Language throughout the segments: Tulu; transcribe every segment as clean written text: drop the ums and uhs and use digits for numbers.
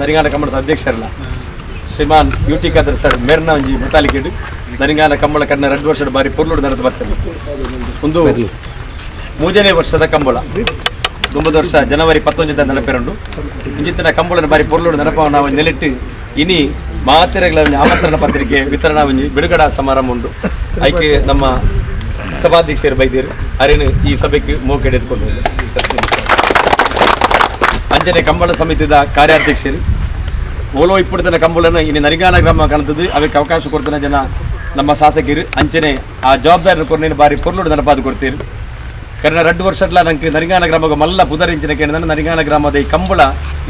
Naringana ಕಂಬಳದ ಅಧ್ಯಕ್ಷರಲ್ಲ ಶ್ರೀಮಾನ್ U T Khader sir ಮೇರ್ನ ಒಂಜಿ ಮುತಾಲಿಕೆಡ್ ನರಿಂಗಾನ ಕಂಬಳ ಕಣ್ಣ 2 ವರ್ಷದ ಬಾರಿ ಪೊರ್ಲುಡು ನಡೆದು ಬರ್ತದೆ. ಒಂದು 3ನೇ ವರ್ಷದ ಕಂಬಳ 9 ವರ್ಷ ಜನವರಿ 19 ನಡಪೆರುಂಡು. ಇಂಜಿತ್ತಿನ ಕಂಬಳನ ಬಾರಿ ಪೊರ್ಲುಡು ನೆನಪ ನಾವು ನೆಲೆಟ್ಟು ಇನಿ ಮಾತೆರೆಗಳ ಆಮಂತ್ರಣ ಪತ್ರಿಕೆ ವಿತರಣಾ ಒಂಜಿ ಬಿಡುಗಡಾ ಸಮಾರಂಭ ಉಂಡು. ಐಕೆ ನಮ್ಮ ಸಭಾಧ್ಯಕ್ಷರು ಬೈದೇರು ಅರೇನು ಈ ಸಭೆಗೆ ಮೋಕೆಡೆ ಎತ್ಕೊಂಡು ಅಂಜನೆ ಕಂಬಳ ಸಮಿತಿದ ಕಾರ್ಯಾಧ್ಯಕ್ಷರು ಓಲೋ ಇಪ್ಪುಡ್ತನ ಕಂಬಳನ ಇನ್ನು ನರಿಗಾನ ಗ್ರಾಮ ಕಾಣ್ತದೆ. ಅವಕ್ಕೆ ಅವಕಾಶ ಕೊಡ್ತಾನೆ ಜನ ನಮ್ಮ ಶಾಸಕರು ಅಂಚನೆ ಆ ಜವಾಬ್ದಾರಿನ ಕೊರ್ನೇನು ಬಾರಿ ಪೊರ್ಲುಡು ನೆನಪಾದ ಕೊಡ್ತೀರಿ. ಕರ್ನ 2 ವರ್ಷಡ್ಲ ನಂಗೆ ನರಿಗಾನ ಗ್ರಾಮಕ್ಕೆ ಮಲ್ಲ ಪುದರ್ ಇಂಚಿನ ಕೇಳಿದ ನರಿಗಾನ ಗ್ರಾಮದ ಈ ಕಂಬಳ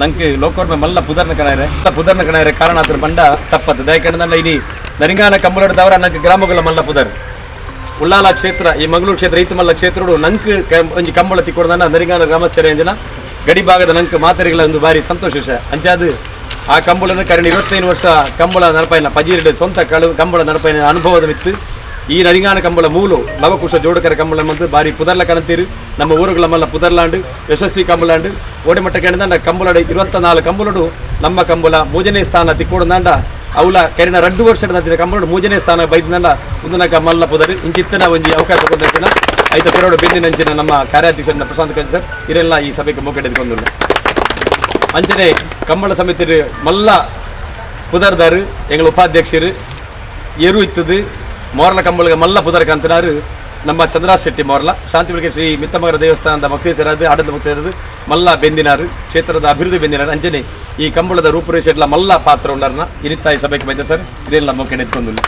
ನಂಗೆ ಲೋಕೋರ್ಮೆ ಮಲ್ಲ ಪುದರ್ನ ಕಣಾರೆ ಪುದರ್ನ ಕಣಾರೆ ಕಾರಣ ಆತರ ಬಂಡ ತಪ್ಪತ್ತು. ದಯಕಂಡ ಇನಿ ನರಿಗಾನ ಕಂಬಳದವರ ನಂಗೆ ಗ್ರಾಮಗಳ ಮಲ್ಲ ಪುದರ್ ಉಳ್ಳಾಲ ಕ್ಷೇತ್ರ ಈ ಮಂಗಳೂರು ಕ್ಷೇತ್ರ ರೈತ ಮಲ್ಲ ಕ್ಷೇತ್ರಡು ನಂಗೆ ಒಂಜಿ ಕಂಬಳ ತಿಕ್ಕೊಡ್ದಾನ ನರಿಗಾನ ಗ್ರಾಮಸ್ಥರ ಅಂಜನ ಗಡಿ ಭಾಗದ ನಂಗೆ ಮಾತೆರೆಗಳ ಒಂದು ಬಾರಿ ಸಂತೋಷ ವಿಷಯ. ಅಂಚಾದು ಆ ಕಂಬಳನ ಕರೆಂಟ್ 25 ವರ್ಷ ಕಂಬಳ ನಡಪಾಯಿನ ಪಜೀರಡು ಸ್ವಂತ ಕಂಬಳ ನಡಪಾಯಿನ ಅನುಭವದ ಮಿತ್ತು ಈ ನರಿಂಗಾನ ಕಂಬಳ ಮೂಲು ಲವಕುಶ ಜೋಡಕರ ಕಂಬಳ ಮತ್ತು ಬಾರಿ ಪುದರ್ಲ ಕಣತೀರು ನಮ್ಮ ಊರುಗಳ ಮಲ್ಲ ಪುದರ್ಲಾಂಡು ಯಶಸ್ವಿ ಕಂಬಳಾಂಡು ಓಡಿಮಟ್ಟ ಕೇಳಿದ ಕಂಬಳಡು 24 ಕಂಬಳಡು ನಮ್ಮ ಕಂಬಳ 3ನೇ ಸ್ಥಾನ ತಿಕ್ಕೋಡದಾಂಡ ಅವಲ ಕರಿನ 2 ವರ್ಷದ ಕಂಬಳಡು 3ನೇ ಸ್ಥಾನ ಬೈದಂಡ ಒಂದು ಮಲ್ಲ ಪುದರ್ ಇಂಚಿತ್ತನ ಒಂಜಿ ಅವಕಾಶ ಕೊಟ್ಟಿನ ಐತ ಪೆರೋಡು ಬೆಂದಿನಂಚಿನ ನಮ್ಮ ಕಾರ್ಯಾಧ್ಯಕ್ಷ ಪ್ರಶಾಂತ್ ಕಂಚ್ ಸರ್ ಇರೆಲ್ಲ ಈ ಸಭೆಗೆ ಮೊಗ್ಗಡೆದುಕೊಂಡು ಅಂಚನೆ ಕಂಬಳ ಸಮಿತಿ ಮಲ್ಲ ಪುದರ್ದಾರು ಎಂಗಳ ಉಪಾಧ್ಯಕ್ಷರು ಎರು ಇತ್ತದು ಮೋರ್ಲ ಕಂಬಳಿಗೆ ಮಲ್ಲ ಪುದರ್ ಕಂತನಾರು ನಮ್ಮ ಚಂದ್ರಾಜ್ ಶೆಟ್ಟಿ ಮೋರ್ಲ ಶಾಂತಿಬೆಳಕೆ ಶ್ರೀ ಮಿತ್ತಮಗರ ದೇವಸ್ಥಾನದ ಭಕ್ತೇಶ್ವರಾದ ಆಡಳಿತ ಭಕ್ತೇಶ್ವರದು ಮಲ್ಲ ಬೆಂದಿನಾರು ಕ್ಷೇತ್ರದ ಅಭಿವೃದ್ಧಿ ಬೆಂದಿನಾರು ಅಂಚನೆ ಈ ಕಂಬಳದ ರೂಪುರೇಷೆಲ್ಲ ಮಲ್ಲ ಪಾತ್ರ ಉಳ್ಳಾರನ್ನ ಇರಿತಾಯಿ ಸಭೆಗೆ ಬಂದ ಸರ್ ಇದೆಲ್ಲ ಮೊಗ್ಗಡೆ ಎತ್ಕೊಂಡು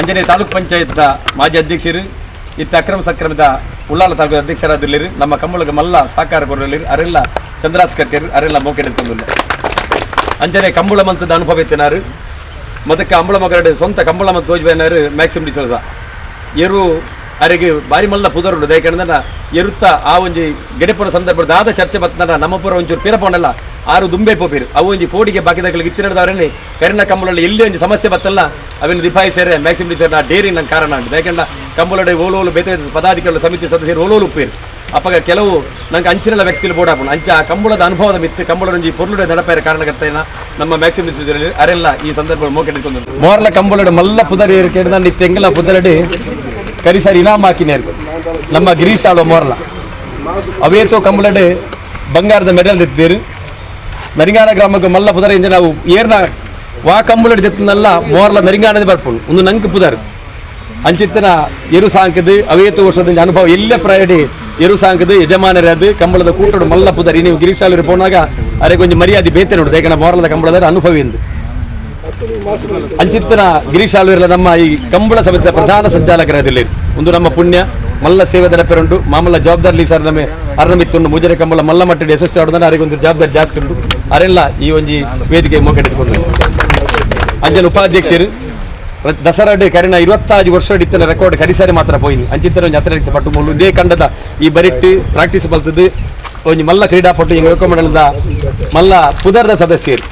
ಅಂಜನೆ ತಾಲೂಕ್ ಪಂಚಾಯತ್ ಮಾಜಿ ಅಧ್ಯಕ್ಷರು ಇತ್ತ ಅಕ್ರಮ ಸಕ್ರಮದ ಉಳ್ಳಾಲ ತಾಲೂಕು ಅಧ್ಯಕ್ಷರಾದಿರಲಿರು ನಮ್ಮ ಕಂಬಳಗೆ ಮಲ್ಲ ಸಹಕಾರ ಕೊರಲಿರು ಅರೆಲ್ಲ ಚಂದ್ರಾಸ್ ಕರ್ಕೆರು ಅರೆಲ್ಲ ಮೋಕೆಡೆದುಕೊಂಡಿಲ್ಲ. ಅಂಜನೆ ಕಂಬಳ ಮಂತದ ಅನುಭವ ಎತ್ತಿನಾರು ಮದಕ್ಕೆ ಅಂಬಳ ಮಗರಡು ಸ್ವಂತ ಕಂಬಳ ಮತ್ತು ತೋಜ್ಬೇನಾರು ಮ್ಯಾಕ್ಸಿಮ್ ಡಿಸೋಜ ಎರು ಅರೆಗೆ ಬಾರಿ ಮಲ್ಲ ಪುದರುಂಡು ದಯಕಂಡ ಎರುತ್ತ ಆ ಒಂಜಿ ಗೆಡೆಪುರ ಸಂದರ್ಭದ ಆದ ಚರ್ಚೆ ಬತ್ತನ ನಮ್ಮಪುರ ಒಂಚೂರು ಪಿರಪೋಂಡಲ್ಲ ಆರು ದುಂಬೆ ಪೋಪಿರು ಅವು ಒಂಜಿ ಪೋಡಿಗೆ ಬಾಕಿದಾಗಲಿಗೆ ಇತ್ತಿನದವರನ್ನೇ ಕರಿನ ಕಂಬಳಲ್ಲಿ ಎಲ್ಲಿ ಒಂಜಿ ಸಮಸ್ಯೆ ಬತ್ತಲ್ಲ ಅವಿನ ದಿಫಾಯಿಸೇರೆ ಮ್ಯಾಕ್ಸಿಮ್ ಡಿಸೋಜ ನಾ ಡೇರಿ ನಂಗೆ ಕಾರಣ ಉಂಟು. ದಯಕಂಡ ಕಂಬಳಡೆ ಓಲೋಲು ಬೇತೆ ಪದಾಧಿಕಾರಿಗಳ ಸಮಿತಿ ಸದಸ್ಯರು ಓಲೋಲು ಉಪ್ಪೇರು ಅಪ್ಪಗ ಕೆಲವು ನಂಗೆ ಅಂಚಿನೆಲ್ಲ ವ್ಯಕ್ತಿಗಳು ಬೋಡಾಪುಂಡು ಅಂಚ ಆ ಕಂಬಳದ ಅನುಭವದ ಮಿತ್ತು ಕಂಬಳೊಂಜಿ ಪೊರ್ಲುಡೆ ನಡಪಾಯ ಕಾರಣಕರ್ತೇನ ನಮ್ಮ ಮ್ಯಾಕ್ಸಿಮ್ ಅರೆಲ್ಲ ಈ ಸಂದರ್ಭ ಮೋಕೆಡಿಕೊಂಡು ಮೋರ್ಲ ಕಂಬಳಡು ಮಲ್ಲ ಪುದರಿ ಕೇಳಿದ ನಿತ್ಯ ಪುದರಡಿ ಕರಿಸರಿ ಇನಾಮ ಹಾಕಿನೇರು ನಮ್ಮ ಗಿರೀಶ್ ಆಳುವ ಮೋರ್ಲ ಅವೇತೋ ಕಂಬಳಡೆ ಬಂಗಾರದ ಮೆಡಲ್ ಎತ್ತೀರು ನರಿಂಗಾನ ಗ್ರಾಮಕ್ಕೆ ಮಲ್ಲ ಪುದರ ಇಂಜ ನಾವು ಏರ್ನ ವಾ ಕಂಬಳಡಿ ತೆತ್ತನಲ್ಲ ಮೋರ್ಲ ನರಿಂಗಾನದೇ ಬರ್ಪುಂಡು ಒಂದು ನಂಗೆ ಪುದರ್ ಅಂಚಿತ್ತನ ಎರು ಸಾಂಕದು ಅವೇತು ವರ್ಷದ ಅನುಭವ ಎಲ್ಲ ಪ್ರಾಯಡಿ ಎರು ಸಾಂಕದು ಯಜಮಾನರದು ಕಂಬಳದ ಕೂಟಡು ಮಲ್ಲ ಪುದರ್ ನೀವು ಗಿರೀಶಾಲೂರು ಪೋನಾಗ ಅರೆ ಕೊಂಚ ಮರ್ಯಾದೆ ಬೇತೆ ನೋಡು ಯಾಕಂದ್ರೆ ಮೋರ್ಲದ ಕಂಬಳದ ಅನುಭವ ಎಂದು ಅಂಚಿತ್ತನ ಗಿರೀಶಾಲೂರಲ್ಲ ನಮ್ಮ ಈ ಕಂಬಳ ಸಮಿತಿಯ ಪ್ರಧಾನ ಸಂಚಾಲಕರಾದಿಲ್ಲ ಒಂದು ನಮ್ಮ ಪುಣ್ಯ ಮಲ್ಲ ಸೇವೆ ದಡಪೆರುಂಟು ಮಾಮಲ್ಲ ಜವಾಬ್ದಾರಿ ಸರ್ ನಮ್ಮ ಅರ್ಣಮಿತ್ತುಂಡು ಮೂಜರೆ ಕಂಬಳ ಮಲ್ಲ ಮಟ್ಟದ ಯಶಸ್ವಿ ಆಡೋದನ್ನ ಅರೆಗೆ ಒಂದು ಜವಾಬ್ದಾರಿ ಜಾಸ್ತಿ ಉಂಟು ಅರೆಲ್ಲ ಈ ಒಂಜಿ ವೇದಿಕೆ ಮೊಗ್ಗಡೆದುಕೊಂಡು ಅಂಜನ ಉಪಾಧ್ಯಕ್ಷರು ದಸರಾಡು ಕರಿನ 25 ವರ್ಷ ಇತ್ತಿನ ರೆಕಾರ್ಡ್ ಕರಿಸಾರಿ ಮಾತ್ರ ಪೋಯಿನಿ ಅಂಚಿತ್ತರ ಒಂಜಿ ಅಥ್ಲೆಟಿಕ್ಸ್ ಪಟ್ಟು ಮೂಲು ಇದೇ ಕಂಡದ ಈ ಬರಿಟ್ಟು ಪ್ರಾಕ್ಟೀಸ್ ಬಲ್ತದ್ದು ಒಂಜಿ ಮಲ್ಲ ಕ್ರೀಡಾಪಟು ಹಿಂಗೆ ಮಂಡಲದ ಮಲ್ಲ ಪುದರ್ದ ಸದಸ್ಯರು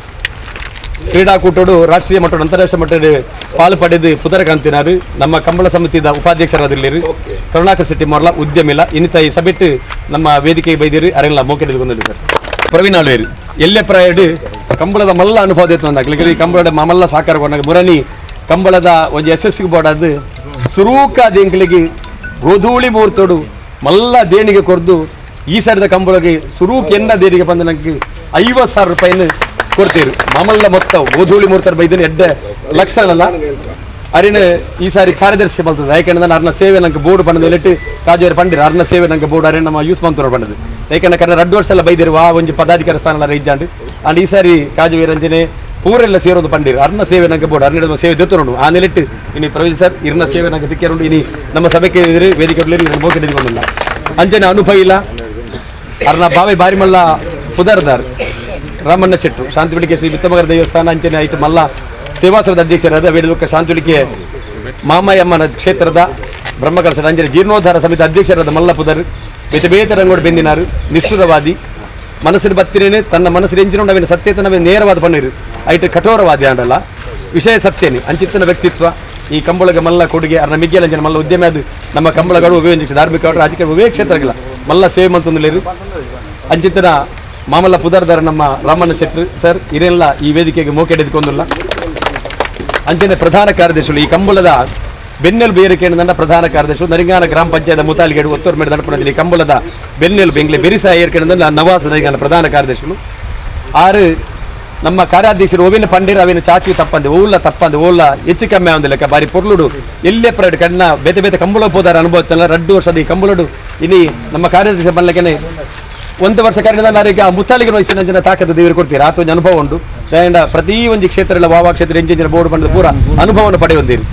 ಕ್ರೀಡಾಕೂಟಡು ರಾಷ್ಟ್ರೀಯ ಮಟ್ಟದ ಅಂತಾರಾಷ್ಟ್ರೀಯ ಮಟ್ಟದ ಪಾಲು ಪಡೆದು ಪುದರ ಕಾಂತಿನಾರು ನಮ್ಮ ಕಂಬಳ ಸಮಿತಿದ ಉಪಾಧ್ಯಕ್ಷರಾದಿರ್ಲಿರು ಕರುಣಾಕರ್ ಶೆಟ್ಟಿ ಮೊರ್ಲ ಉದ್ಯಮಿಲ್ಲ ಇನ್ನಿತ ಈ ಸಭೆಟ್ಟು ನಮ್ಮ ವೇದಿಕೆಗೆ ಬೈದಿರು ಅರೆಲ್ಲ ಮೋಕೆಡೆದುಕೊಂಡಿದ್ದಾರೆ ಸರ್. ಪ್ರವೀಣ್ ಆಳ್ವೇರು ಎಲ್ಲೇ ಪ್ರಾಯಡು ಕಂಬಳದ ಮಲ್ಲ ಅನುಭವ ಇತ್ತು ಈ ಕಂಬಳದ ಮಲ್ಲ ಸಾಕಾರ ಕೊಟ್ಟಾಗ ಮುರಣಿ ಕಂಬಳದ ಒಂದು ಯಶಸ್ಸಿಗೆ ಬೋಡಾದು ಸುರೂಕ ದೇಂಕಲಿಗೆ ಗೋಧೂಳಿ ಮೂರ್ತೋಡು ಮಲ್ಲ ದೇಣಿಗೆ ಕೊರ್ದು ಈ ಸರಿದ ಕಂಬಳಗೆ ಸುರೂಕ್ ಎನ್ನ ದೇಣಿಗೆ ಬಂದು ನನಗೆ 50,000 ರೂಪಾಯಿನ ಕೊಡ್ತೀರು ಮಾಮಲ್ಲ ಮೊತ್ತ ಗೋಧೂಳಿ ಮೂರ್ತರ ಬೈದನ ಎಡ್ಡೆ ಲಕ್ಷ ಅಲ್ಲ ಅರಿನ ಈ ಸಾರಿ ಕಾರ್ಯದರ್ಶಿ ಬಲ್ತದೆ ಯಾಕೆಂದ್ರೆ ಅರ್ನ ಸೇವೆ ನಂಗೆ ಬೋರ್ಡ್ ಬಂದದ ಎಲ್ಲಿಟ್ಟು ಕಾಜೇರು ಪಂಡಿರು ಅರ್ನ ಸೇವೆ ನಂಗೆ ಬೋರ್ಡ್ ಅರೆ ನಮ್ಮ ಯೂಸ್ ಮಂತೂರು ಬಂದது ಯಾಕೆಂದ್ರೆ ಕರೆ 2 ವರ್ಷ ಎಲ್ಲ ಬೈದಿರು ಆ ಒಂಜಿ ಪದಾಧಿಕಾರಿ ಸ್ಥಾನ ಎಲ್ಲ ಇಜ್ಜಾಂಡು ಅಂಡ್ ಈ ಸಾರಿ ಕಾಜುವೆ ರಂಜನೆ ಪೂರೆಲ್ಲ ಸೇರೋದು ಪಂಡಿರು ಅರ್ನ ಸೇವೆ ನಂಗೆ ಬೋರ್ಡ್ ಅರ್ನ ಸೇವೆ ದೆತ್ತುಂಡು ಆ ನೆಲೆಟ್ಟು ಇನಿ ಪ್ರವೀಣ್ ಸರ್ ಇರ್ನ ಸೇವೆ ನಂಗೆ ತಿಕ್ಕೇರುಂಡು ಇನಿ ನಮ್ಮ ಸಭೆಗೆ ಎದುರು ವೇದಿಕೆ ಮೋಕೆಡಿಕೊಂಡಿಲ್ಲ ಅಂಜನೆ ಅನುಭವ ಇಲ್ಲ ಅರ್ನ ಬಾವೆ ಬಾರಿ ಮಲ್ಲ ಪುದರ್ದಾರ್ ರಾಮಣ್ಣ ಶೆಟ್ಟರು ಶಾಂತಿಬೆಳಿಕೆ ಶ್ರೀ ಮಿತ್ತಮಗರ ದೇವಸ್ಥಾನ ಅಂಚನೆ ಆಯಿತು ಮಲ್ಲ ಸೇವಾಸನದ ಅಧ್ಯಕ್ಷರಾದ ವೇದಿಕೆ ಶಾಂತಿಬೆಳಿಕೆ ಮಾಮಯಮ್ಮನ ಕ್ಷೇತ್ರದ ಬ್ರಹ್ಮಕಲಶದ ಅಂಜನೆ ಜೀರ್ಣೋದ್ಧಾರ ಸಮಿತಿ ಅಧ್ಯಕ್ಷರಾದ ಮಲ್ಲ ಪುದರ್ ಬೇತೆ ಬೇತೆ ರಂಗೋಡು ಬೆಂದಿನಾರು ನಿಷ್ಠುರವಾದಿ ಮನಸ್ಸಿನ ಬತ್ತಿನೇನೆ ತನ್ನ ಮನಸ್ಸಿನ ಎಂಜಿನ ನವೀನ ಸತ್ಯತನವೇ ನೇರವಾದ ಪನ್ನೀರು ಐಟು ಕಠೋರವಾದಿ ಆಂಡಲ್ಲ ವಿಷಯ ಸತ್ಯನೇ ಅಂಚಿತ್ತನ ವ್ಯಕ್ತಿತ್ವ ಈ ಕಂಬಳಗ ಮಲ್ಲ ಕೊಡುಗೆ ಅರ್ನ ಮಿಗ್ಗೆಲಂಜನ ಮಲ್ಲ ಉದ್ಯಮ ಅದು ನಮ್ಮ ಕಂಬಳಗಳು ಉಭಯ ಧಾರ್ಮಿಕ ರಾಜಕೀಯ ಉಭಯ ಕ್ಷೇತ್ರಗಳ ಮಲ್ಲ ಸೇವೆ ಮಂತೊಂದು ಅಂಚಿತ್ತನ ಮಾಮಲ್ಲ ಪುದರ್ದಾರ ನಮ್ಮ ರಾಮಣ್ಣ ಶೆಟ್ರು ಸರ್ ಇರೆಲ್ಲ ಈ ವೇದಿಕೆಗೆ ಮೋಕೆ ಎದ್ಕೊಂದಿಲ್ಲ. ಅಂಚನೆ ಪ್ರಧಾನ ಕಾರ್ಯದರ್ಶಿಗಳು ಈ ಕಂಬಳದ ಬೆನ್ನೆಲುಬು ಏರಿಕೆ ಪ್ರಧಾನ ಕಾರ್ಯದರ್ಶಿ ನರಿಂಗಾನ ಗ್ರಾಮ ಪಂಚಾಯತ್ ಮುತಾಲಿಗೇಡು ಒತ್ತೂರು ಮೇಡ ನಡಪುಣದಲ್ಲಿ ಕಂಬಳದ ಬೆನ್ನೆಲುಬು ಎಂಗ್ಲೆ ಬೆರಿಸ ಏರ್ಕೆ ನವಾಸ ನರಿಂಗಾನ ಪ್ರಧಾನ ಕಾರ್ಯದರ್ಶಿಗಳು. ಆರು ನಮ್ಮ ಕಾರ್ಯಾಧ್ಯಕ್ಷರು ಓವಿನ ಪಂಡಿರ ಅವಿನ ಚಾಚಿ ತಪ್ಪಂದೆ ಓಲ್ಲ ತಪ್ಪಂದೆ ಓಲ್ಲ ಹೆಚ್ಚು ಕಮ್ಮಿ ಆವಂದಿಲ್ಲ ಲೆಕ್ಕ ಬಾರಿ ಪೊರ್ಲುಡು ಎಲ್ಲೇ ಪ್ರೈಡ್ ಕಣ್ಣ ಬೇತೆ ಬೇತೆ ಕಂಬಳ ಪೋದಾರ ಅನುಭವ ರಡ್ಡು ವರ್ಷದ ಈ ಕಂಬಳಡು ಇನಿ ನಮ್ಮ ಕಾರ್ಯದರ್ಶಿ ಬಲ್ಲಕೆನೆ ಒಂದು ವರ್ಷ ಕಾರ್ಯದ ಆ ಮುತ್ತಾಲಿಗೆ ವಯಸ್ಸಿನ ಜನ ತಾಕದ ದೇವರು ಕೊಡ್ತೀರಾ ಆತ ಅನುಭವ ಉಂಟು. ದಯಂಡ ಪ್ರತಿ ಒಂದು ಕ್ಷೇತ್ರ ಎಲ್ಲ ವಾವಾ ಕ್ಷೇತ್ರ ಎಂಜಿನಿಯರ್ ಬೋರ್ಡ್ ಬಂದ ಪೂರ ಅನುಭವವನ್ನು ಪಡೆಯುವಂದಿರು.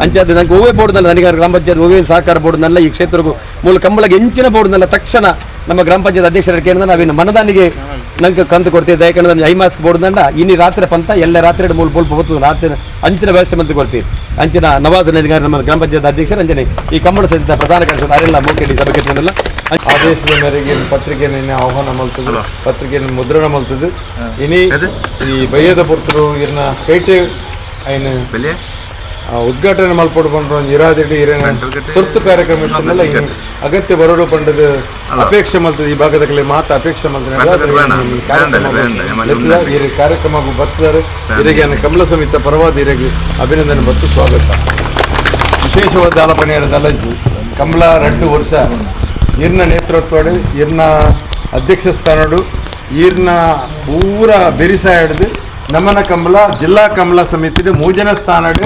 ಅಂಚಾದ ನಂಗೆ ಓವೇ ಬೋರ್ಡ್ನಲ್ಲ ನನಗೆ ಗ್ರಾಮ ಪಂಚಾಯತ್ ಓವೇ ಸಹಕಾರ ಬೋರ್ಡ್ನಲ್ಲ ಈ ಕ್ಷೇತ್ರಕ್ಕೂ ಮೂಲ ಕಂಬಳಗೆ ಹೆಂಚಿನ ಬೋರ್ಡ್ನಲ್ಲ ತಕ್ಷಣ ನಮ್ಮ ಗ್ರಾಮ ಪಂಚಾಯತ್ ಅಧ್ಯಕ್ಷರ ಕೇಳಿದ ನಾವಿನ್ನು ಮನದಾನಿಗೆ ನಂಗೆ ಕಂತು ಕೊಡ್ತೀವಿ. ದಯಕಂಡ high mast board ದಂಡ ಇನ್ನು ರಾತ್ರಿ ಪಂತ ಎಲ್ಲ ರಾತ್ರಿ ಮೂಲ ಬೋಲ್ಪ ಹೊತ್ತು ರಾತ್ರಿ ಅಂಚಿನ ವ್ಯವಸ್ಥೆ ಮಂತ್ರಿ ಕೊಡ್ತೀವಿ. ಅಂಚಿನ ನವಾಜ್ ನಮ್ಮ ಗ್ರಾಮ ಪಂಚಾಯತ್ ಅಧ್ಯಕ್ಷರು ಅಂಚನೆ ಈ ಕಂಬಳ ಸಹಿತ ಪ್ರಧಾನ ಕಾರ್ಯದರ್ಶಿ ಅರೆಲ್ಲ ಮೋಕೆಡಿ ಸಭೆಗೆ ಆದೇಶದ ಮೇರೆಗೆ ಪತ್ರಿಕೆ ನಿನ್ನೆ ಆಹ್ವಾನ ಮಲ್ತದ್ದು, ಪತ್ರಿಕೆಯನ್ನು ಮುದ್ರಣ ಮಲ್ತದ್ದು. ಇನಿ ಈ ಬಯ್ಯದ ಪುರ್ತರು ಇರ್ನ ಪೇಟೆ ಐನು ಉದ್ಘಾಟನೆ ಮಲ್ಪೊಡು ಪಂಡ್ರ ಒಂಜಿ ಇರಾದಿಡಿ ಇರೇನ ತುರ್ತು ಕಾರ್ಯಕ್ರಮ ಇತ್ತಲ್ಲ ಇನಿ ಅಗತ್ಯ ಬರೋಡು ಪಂಡದ ಅಪೇಕ್ಷೆ ಮಲ್ತದೆ. ಈ ಭಾಗದ ಮಾತು ಅಪೇಕ್ಷೆ ಮಲ್ತದೆ ಈ ಕಾರ್ಯಕ್ರಮ ಬರ್ತದಾರೆ. ಇರಿಗೆ ಕಮಲ ಸಮಿತ ಪರವಾದ ಇರೆಗೆ ಅಭಿನಂದನೆ ಬತ್ತು ಸ್ವಾಗತ. ವಿಶೇಷವಾದ ಆಲಪನೆಯರ ದಲಜಿ ಕಮಲ 2 ವರ್ಷ ಇರ್ನ ನೇತೃತ್ವಡು ಇರ್ನ ಅಧ್ಯಕ್ಷ ಸ್ಥಾನಡು ಈರ್ನ ಪೂರ ಬೆರಿಸಾಯಡ್ದು ನಮ್ಮನ ಕಂಬಳ ಜಿಲ್ಲಾ ಕಂಬಳ ಸಮಿತಿ ಮೂಜನ ಸ್ಥಾನಡು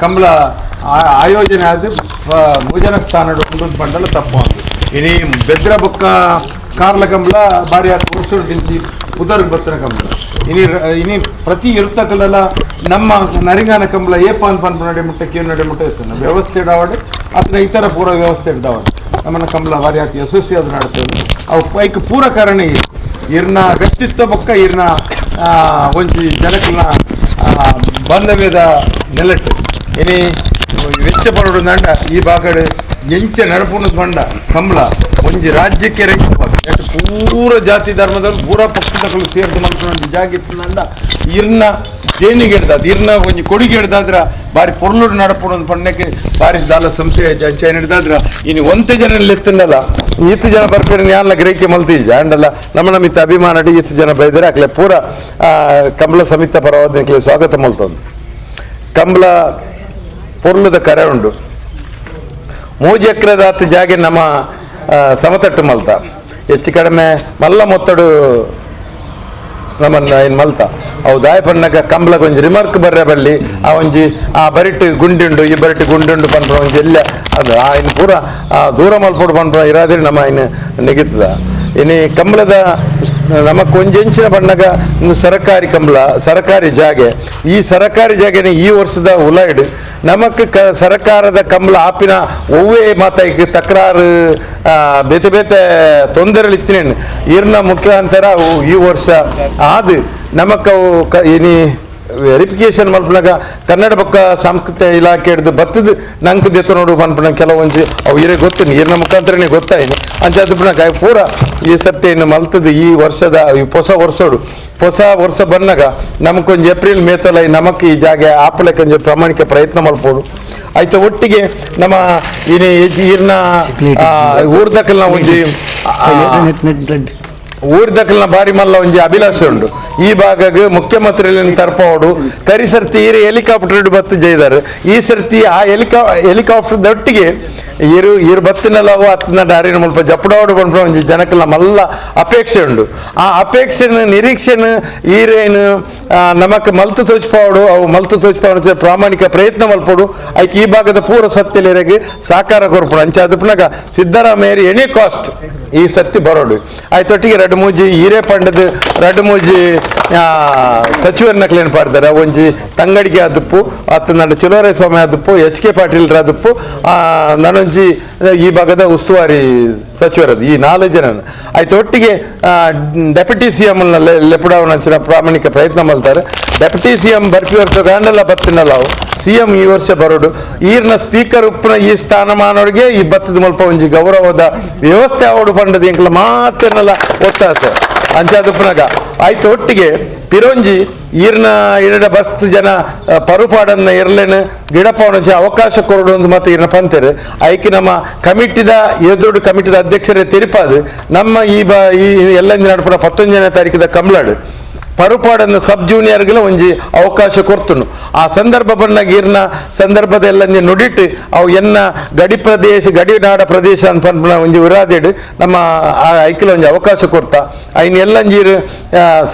ಕಂಬಳ ಆಯೋಜನೆ ಆದ ಮೂಜನ ಸ್ಥಾನಡು ಒಂದು ಮಂಡಲ ತಪ್ಪು. ಇನಿ ಬೆದ್ರ ಬೊಕ್ಕ ಕಾರ್ಲ ಕಂಬಳ ಬಾರಿ ಆದ ವರ್ಷ ದಿಂಚಿ ಉದರ್ಗೆ ಬರ್ತನ ಕಂಬಳ. ಇನಿ ಇನಿ ಪ್ರತಿ ಇರ್ತಕಲೆಲ್ಲ ನಮ್ಮ ನರಿಂಗಾನ ಕಂಬಳ ಏಪಾನ್ ಪನ್ಪು ನಡೆ ಮುಟ್ಟ ಕೇಳು ನಡೆ ಮುಟ್ಟ ಇರ್ತದೆ ವ್ಯವಸ್ಥೆ ಇಡಾವಡೆ ಅದನ್ನ ಇತರ ಪೂರ ವ್ಯವಸ್ಥೆ ಇದ್ದಾವೆ. ನಮ್ಮನ್ನ ಕಂಬಳ ಭಾರಿ ಆತ ಯಶಸ್ವಿ ಅದು ನಡ್ತದೆ. ಅವು ಐಕ್ ಪೂರ ಕಾರಣ ಇರ್ನ ವ್ಯಕ್ತಿತ್ವ ಬೊಕ್ಕ ಇರ್ನ ಒಂಜಿ ಜನಕಲ್ನ ಬಾಂಧವ್ಯದ ನೆಲಟ್ಟು. ಇನಿ ವೆಚ್ಚ ಪರೋಡು ದಂಡ ಈ ಭಾಗಡು ಎಂಚ ನಡಪುಣದ ಬಂಡ ಕಂಬಳ ಒಂಜಿ ರಾಜ್ಯಕ್ಕೆ ರೈತವಾಗ ಪೂರ ಜಾತಿ ಧರ್ಮದವರು ಪೂರ ಪಕ್ಷದಗಳು ಸೇರಿದ ಮಲ್ಪುನ ಜಾಗಿತ್ತಂಡ ಇರ್ನ ದೇಣಿಗೆ ಹಿಡ್ದಾದ ಇರ್ನ ಒಂಜಿ ಕೊಡುಗೆ ಹಿಡ್ದಾದ್ರ ಬಾರಿ ಪೊರ್ಲುಡು ನಡಪುಣ ಪಣ್ಣಕ್ಕೆ ಬಾರಿ ದಾಲ ಸಂಶಯ ಅಂಚ ಹಿಡ್ದಾದ್ರ ಇನ್ನು ಒಂತೆ ಜನ ಎತ್ತಂಡಲ್ಲ ಇತ್ತು ಜನ ಬರ್ಪೇರೆ ಯಾರಲ್ಲ ಗ್ರಹಿಕೆ ಮಲ್ತೀಜ ಅಂಡಲ್ಲ ನಮ್ಮ ನಮಿತ್ತ ಅಭಿಮಾನ ಇತ್ತು ಜನ ಬೈದರೆ ಅಕ್ಲೆ ಪೂರ ಕಂಬಳ ಸಮಿತ ಪರವಾದ ಸ್ವಾಗತ ಮಲ್ತಂದು. ಕಂಬಳ ಪೊರ್ಲುದ ಕರೆ ಉಂಡು ಮೂಜಿ ಎಕರೆದಾತ ಜಾಗೆ ನಮ್ಮ ಸಮತಟ್ಟು ಮಲ್ತ ಹೆಚ್ಚು ಕಡಿಮೆ ಮಲ್ಲ ಮೊತ್ತಡು ನಮ್ಮನ್ನ ಏನು ಮಲ್ತ ಅವು ದಾಯ ಪಣ್ಣಗ ಕಂಬಳಕ್ಕೆ ಒಂಜಿ ರಿಮಾರ್ಕ್ ಬರ್ರೆ ಬಲ್ಲಿ ಆ ಒಂಜಿ ಆ ಬರಿಟ್ಟು ಗುಂಡಿಂಡು ಈ ಬರಿಟ್ಟು ಗುಂಡುಂಡು ಪನ್ಪುನ ಒಂಜಿ ಎಲ್ಲ ಅದು ಆ ಇನ್ನು ಪೂರ ಆ ದೂರ ಮಲ್ಪೊಡು ಪನ್ಪುನ ಇರಾದ್ರೆ ನಮ್ಮ ಇನ್ನು ನೆಗಿತದ. ಇನ್ನು ಕಂಬಳದ ನಮಕ್ ಒಂಜಿ ಹೆಂಚಿನ ಬಣ್ಣಗ ಇನ್ನು ಸರಕಾರಿ ಕಂಬಳ ಸರಕಾರಿ ಜಾಗೆ ಈ ಸರಕಾರಿ ಜಾಗೆನ ಈ ವರ್ಷದ ಉಲಾಯ್ಡು ನಮಕ್ ಸರಕಾರದ ಕಂಬಳ ಆಪಿನ ಒವ್ವೇ ಮಾತ ತಕರಾರು ಬೇತೆ ಬೇತೆ ತೊಂದರೆ ಇತ್ತಿನೇನು ಇರ್ನ ಮುಖ್ಯಾಂತರ ಈ ವರ್ಷ ಆದು ನಮಕ್ ಅವು ಇನಿ ವೆರಿಫಿಕೇಶನ್ ಮಲ್ಪನಾಗ ಕನ್ನಡ ಪಕ್ಕ ಸಾಂಸ್ಕೃತಿಕ ಇಲಾಖೆ ಹಿಡಿದು ಬತ್ತದ ನಂಗೆ ದೆತ್ತ ನೋಡು ಪನ್ಪುನ ಕೆಲವೊಂಜಿ ಅವು ಇರೇ ಗೊತ್ತು ನೀರಿನ ಮುಖಾಂತರನೇ ಗೊತ್ತಾಯಿನಿ ಅಂಚ ಅದು ಪೂರ ಈ ಸರ್ತಿ ಮಲ್ತದ ಈ ವರ್ಷದ ಈ ಹೊಸ ವರ್ಷೋಡು ಹೊಸ ವರ್ಷ ಬಂದಾಗ ನಮಕೊಂಜಿ ಏಪ್ರಿಲ್ ಮೇ ತಲ ನಮಕ್ ಈ ಜಾಗೆ ಆಪಲಕ್ಕೆ ಒಂಜಿ ಪ್ರಾಮಾಣಿಕ ಪ್ರಯತ್ನ ಮಲ್ಪೋಡು ಆಯ್ತು. ಒಟ್ಟಿಗೆ ನಮ್ಮ ಇನಿ ಈರ್ನ ಊರ್ದಕಲ್ನ ಒಂಜಿ ಊರ್ದಕಲ್ನ ಬಾರಿ ಮಲ್ಲ ಒಂಜಿ ಅಭಿಲಾಷೆ ಉಂಡು ಈ ಭಾಗಕ್ಕೆ ಮುಖ್ಯಮಂತ್ರಿ ತರ್ಪೋಡು ಕರಿ ಸರ್ತಿ ಈರು ಹೆಲಿಕಾಪ್ಟರ್ ಬತ್ತು ಜೈದಾರೆ ಈ ಸರ್ತಿ ಆ ಹೆಲಿಕಾಪ್ಟರ್ ದೊಟ್ಟಿಗೆ ಈರು ಈರು ಬತ್ತಿನಲ್ಲವು ಅತ್ತಿನ ದಾರಿನ ಮುಲ್ಪ ಜಪ್ಪಡೋಡು ಪನ್ಪುನ ಒಂಜಿ ಜನಕ್ಕೆಲ್ಲ ಮಲ್ಲ ಅಪೇಕ್ಷೆ ಉಂಡು. ಆ ಅಪೇಕ್ಷೆನ ನಿರೀಕ್ಷೆನ ಈರೇನು ನಮಕ್ ಮಲ್ತು ತೋಚ್ಪಾವಡು ಅವು ಮಲ್ತು ತೋಚ್ಪಾವಡು ಪ್ರಾಮಾಣಿಕ ಪ್ರಯತ್ನ ಮಲ್ಪೋಡು ಐಕ್ ಈ ಭಾಗದ ಪೂರ ಸತ್ಯಲೇರೆಗೆ ಸಾಕಾರ ಕೊರ್ಪುಡು ಅಂಚ ಅದು ಸಿದ್ದರಾಮಯ್ಯರು ಎನಿ ಕಾಸ್ಟ್ ಈ ಸರ್ತಿ ಬರೋಡು ಆಯ್ತೊಟ್ಟಿಗೆ ರಡ್ಡು ಮೂಜಿ ಹೀರೆ ಪಂಡದ ರಡ್ಡು ಮೂಜಿ ಸಚಿವರನ್ನ ಕ್ಲೇನ್ ಪಾಡ್ತಾರೆ ಒಂಜಿ ತಂಗಡಿಗೆ ಆದುಪ್ಪು ಅತ್ತ ನನ್ನ ಚಲುವರಾಯ ಸ್ವಾಮಿ ಆದುಪ್ಪು ಎಚ್ ಕೆ ಪಾಟೀಲ್ ಆದುಪ್ಪು ನಾನೊಂಜಿ ಈ ಭಾಗದ ಉಸ್ತುವಾರಿ ಸಚಿವರದು ಈ 4 ಜನ ಆಯ್ತು. ಒಟ್ಟಿಗೆ deputy C M ಲೆಪುಡಾವನ ಪ್ರಾಮಾಣಿಕ ಪ್ರಯತ್ನ ಮಾಡ್ತಾರೆ. Deputy C M ಬರ್ಪಿ ವರ್ಷ ಗಾಂಡಲ್ಲ ಬತ್ತಿನಲ್ಲ ಅವು ಸಿ ಎಂ ಈ ವರ್ಷ ಬರೋಡು ಈರ್ನ ಸ್ಪೀಕರ್ ಉಪ್ಪುನ ಈ ಸ್ಥಾನಮಾನವ್ರಿಗೆ ಈ ಬತ್ತದ ಮುಲ್ಪ ಒಂಜಿ ಗೌರವದ ವ್ಯವಸ್ಥೆ ಅವಡು ಪಂಡದ ಎಂಕಲ ಮಾತೆನ್ನೆಲ್ಲ ಒತ್ತಾಸೆ. ಅಂಚಾದುಪ್ಪನಾಗ ಆಯ್ತು ಒಟ್ಟಿಗೆ ಪಿರೋಂಜಿ ಈರ್ನ ಇರಡ ಬಸ್ ಜನ ಪರುಪಾಡನ್ನ ಇರ್ಲೇನು ಗಿಡಪವನ ಅವಕಾಶ ಕೊರಡು ಒಂದು ಮತ್ತೆ ಈರ್ನ ಪಂತರು ಐಕೆ ನಮ್ಮ ಕಮಿಟಿದ ಎದುರು ಕಮಿಟಿದ ಅಧ್ಯಕ್ಷರೇ ತೆರಿಪಾದು ನಮ್ಮ ಈ ಈ ಎಲ್ಲ ನಡಪುರ 19ನೇ ತಾರೀಕಿದ ಕಂಬ್ಲಾಡು ಪರುಪಾಡನ್ನು ಸಬ್ ಜೂನಿಯರ್ಗಳ ಒಂಜಿ ಅವಕಾಶ ಕೊರ್ತುನು. ಆ ಸಂದರ್ಭ ಬಣ್ಣ ಗೀರ್ನ ಸಂದರ್ಭದ ಎಲ್ಲ ನುಡಿಟ್ಟು ಅವು ಎನ್ನ ಗಡಿ ಪ್ರದೇಶ ಗಡಿನಾಡ ಪ್ರದೇಶ ಅಂತ ಒಂಜಿ ವಿರಾದೇಡು ನಮ್ಮ ಐಕ್ಲ ಒಂಜಿ ಅವಕಾಶ ಕೊರ್ತಾ ಐನ್ ಎಲ್ಲಂಜೀರು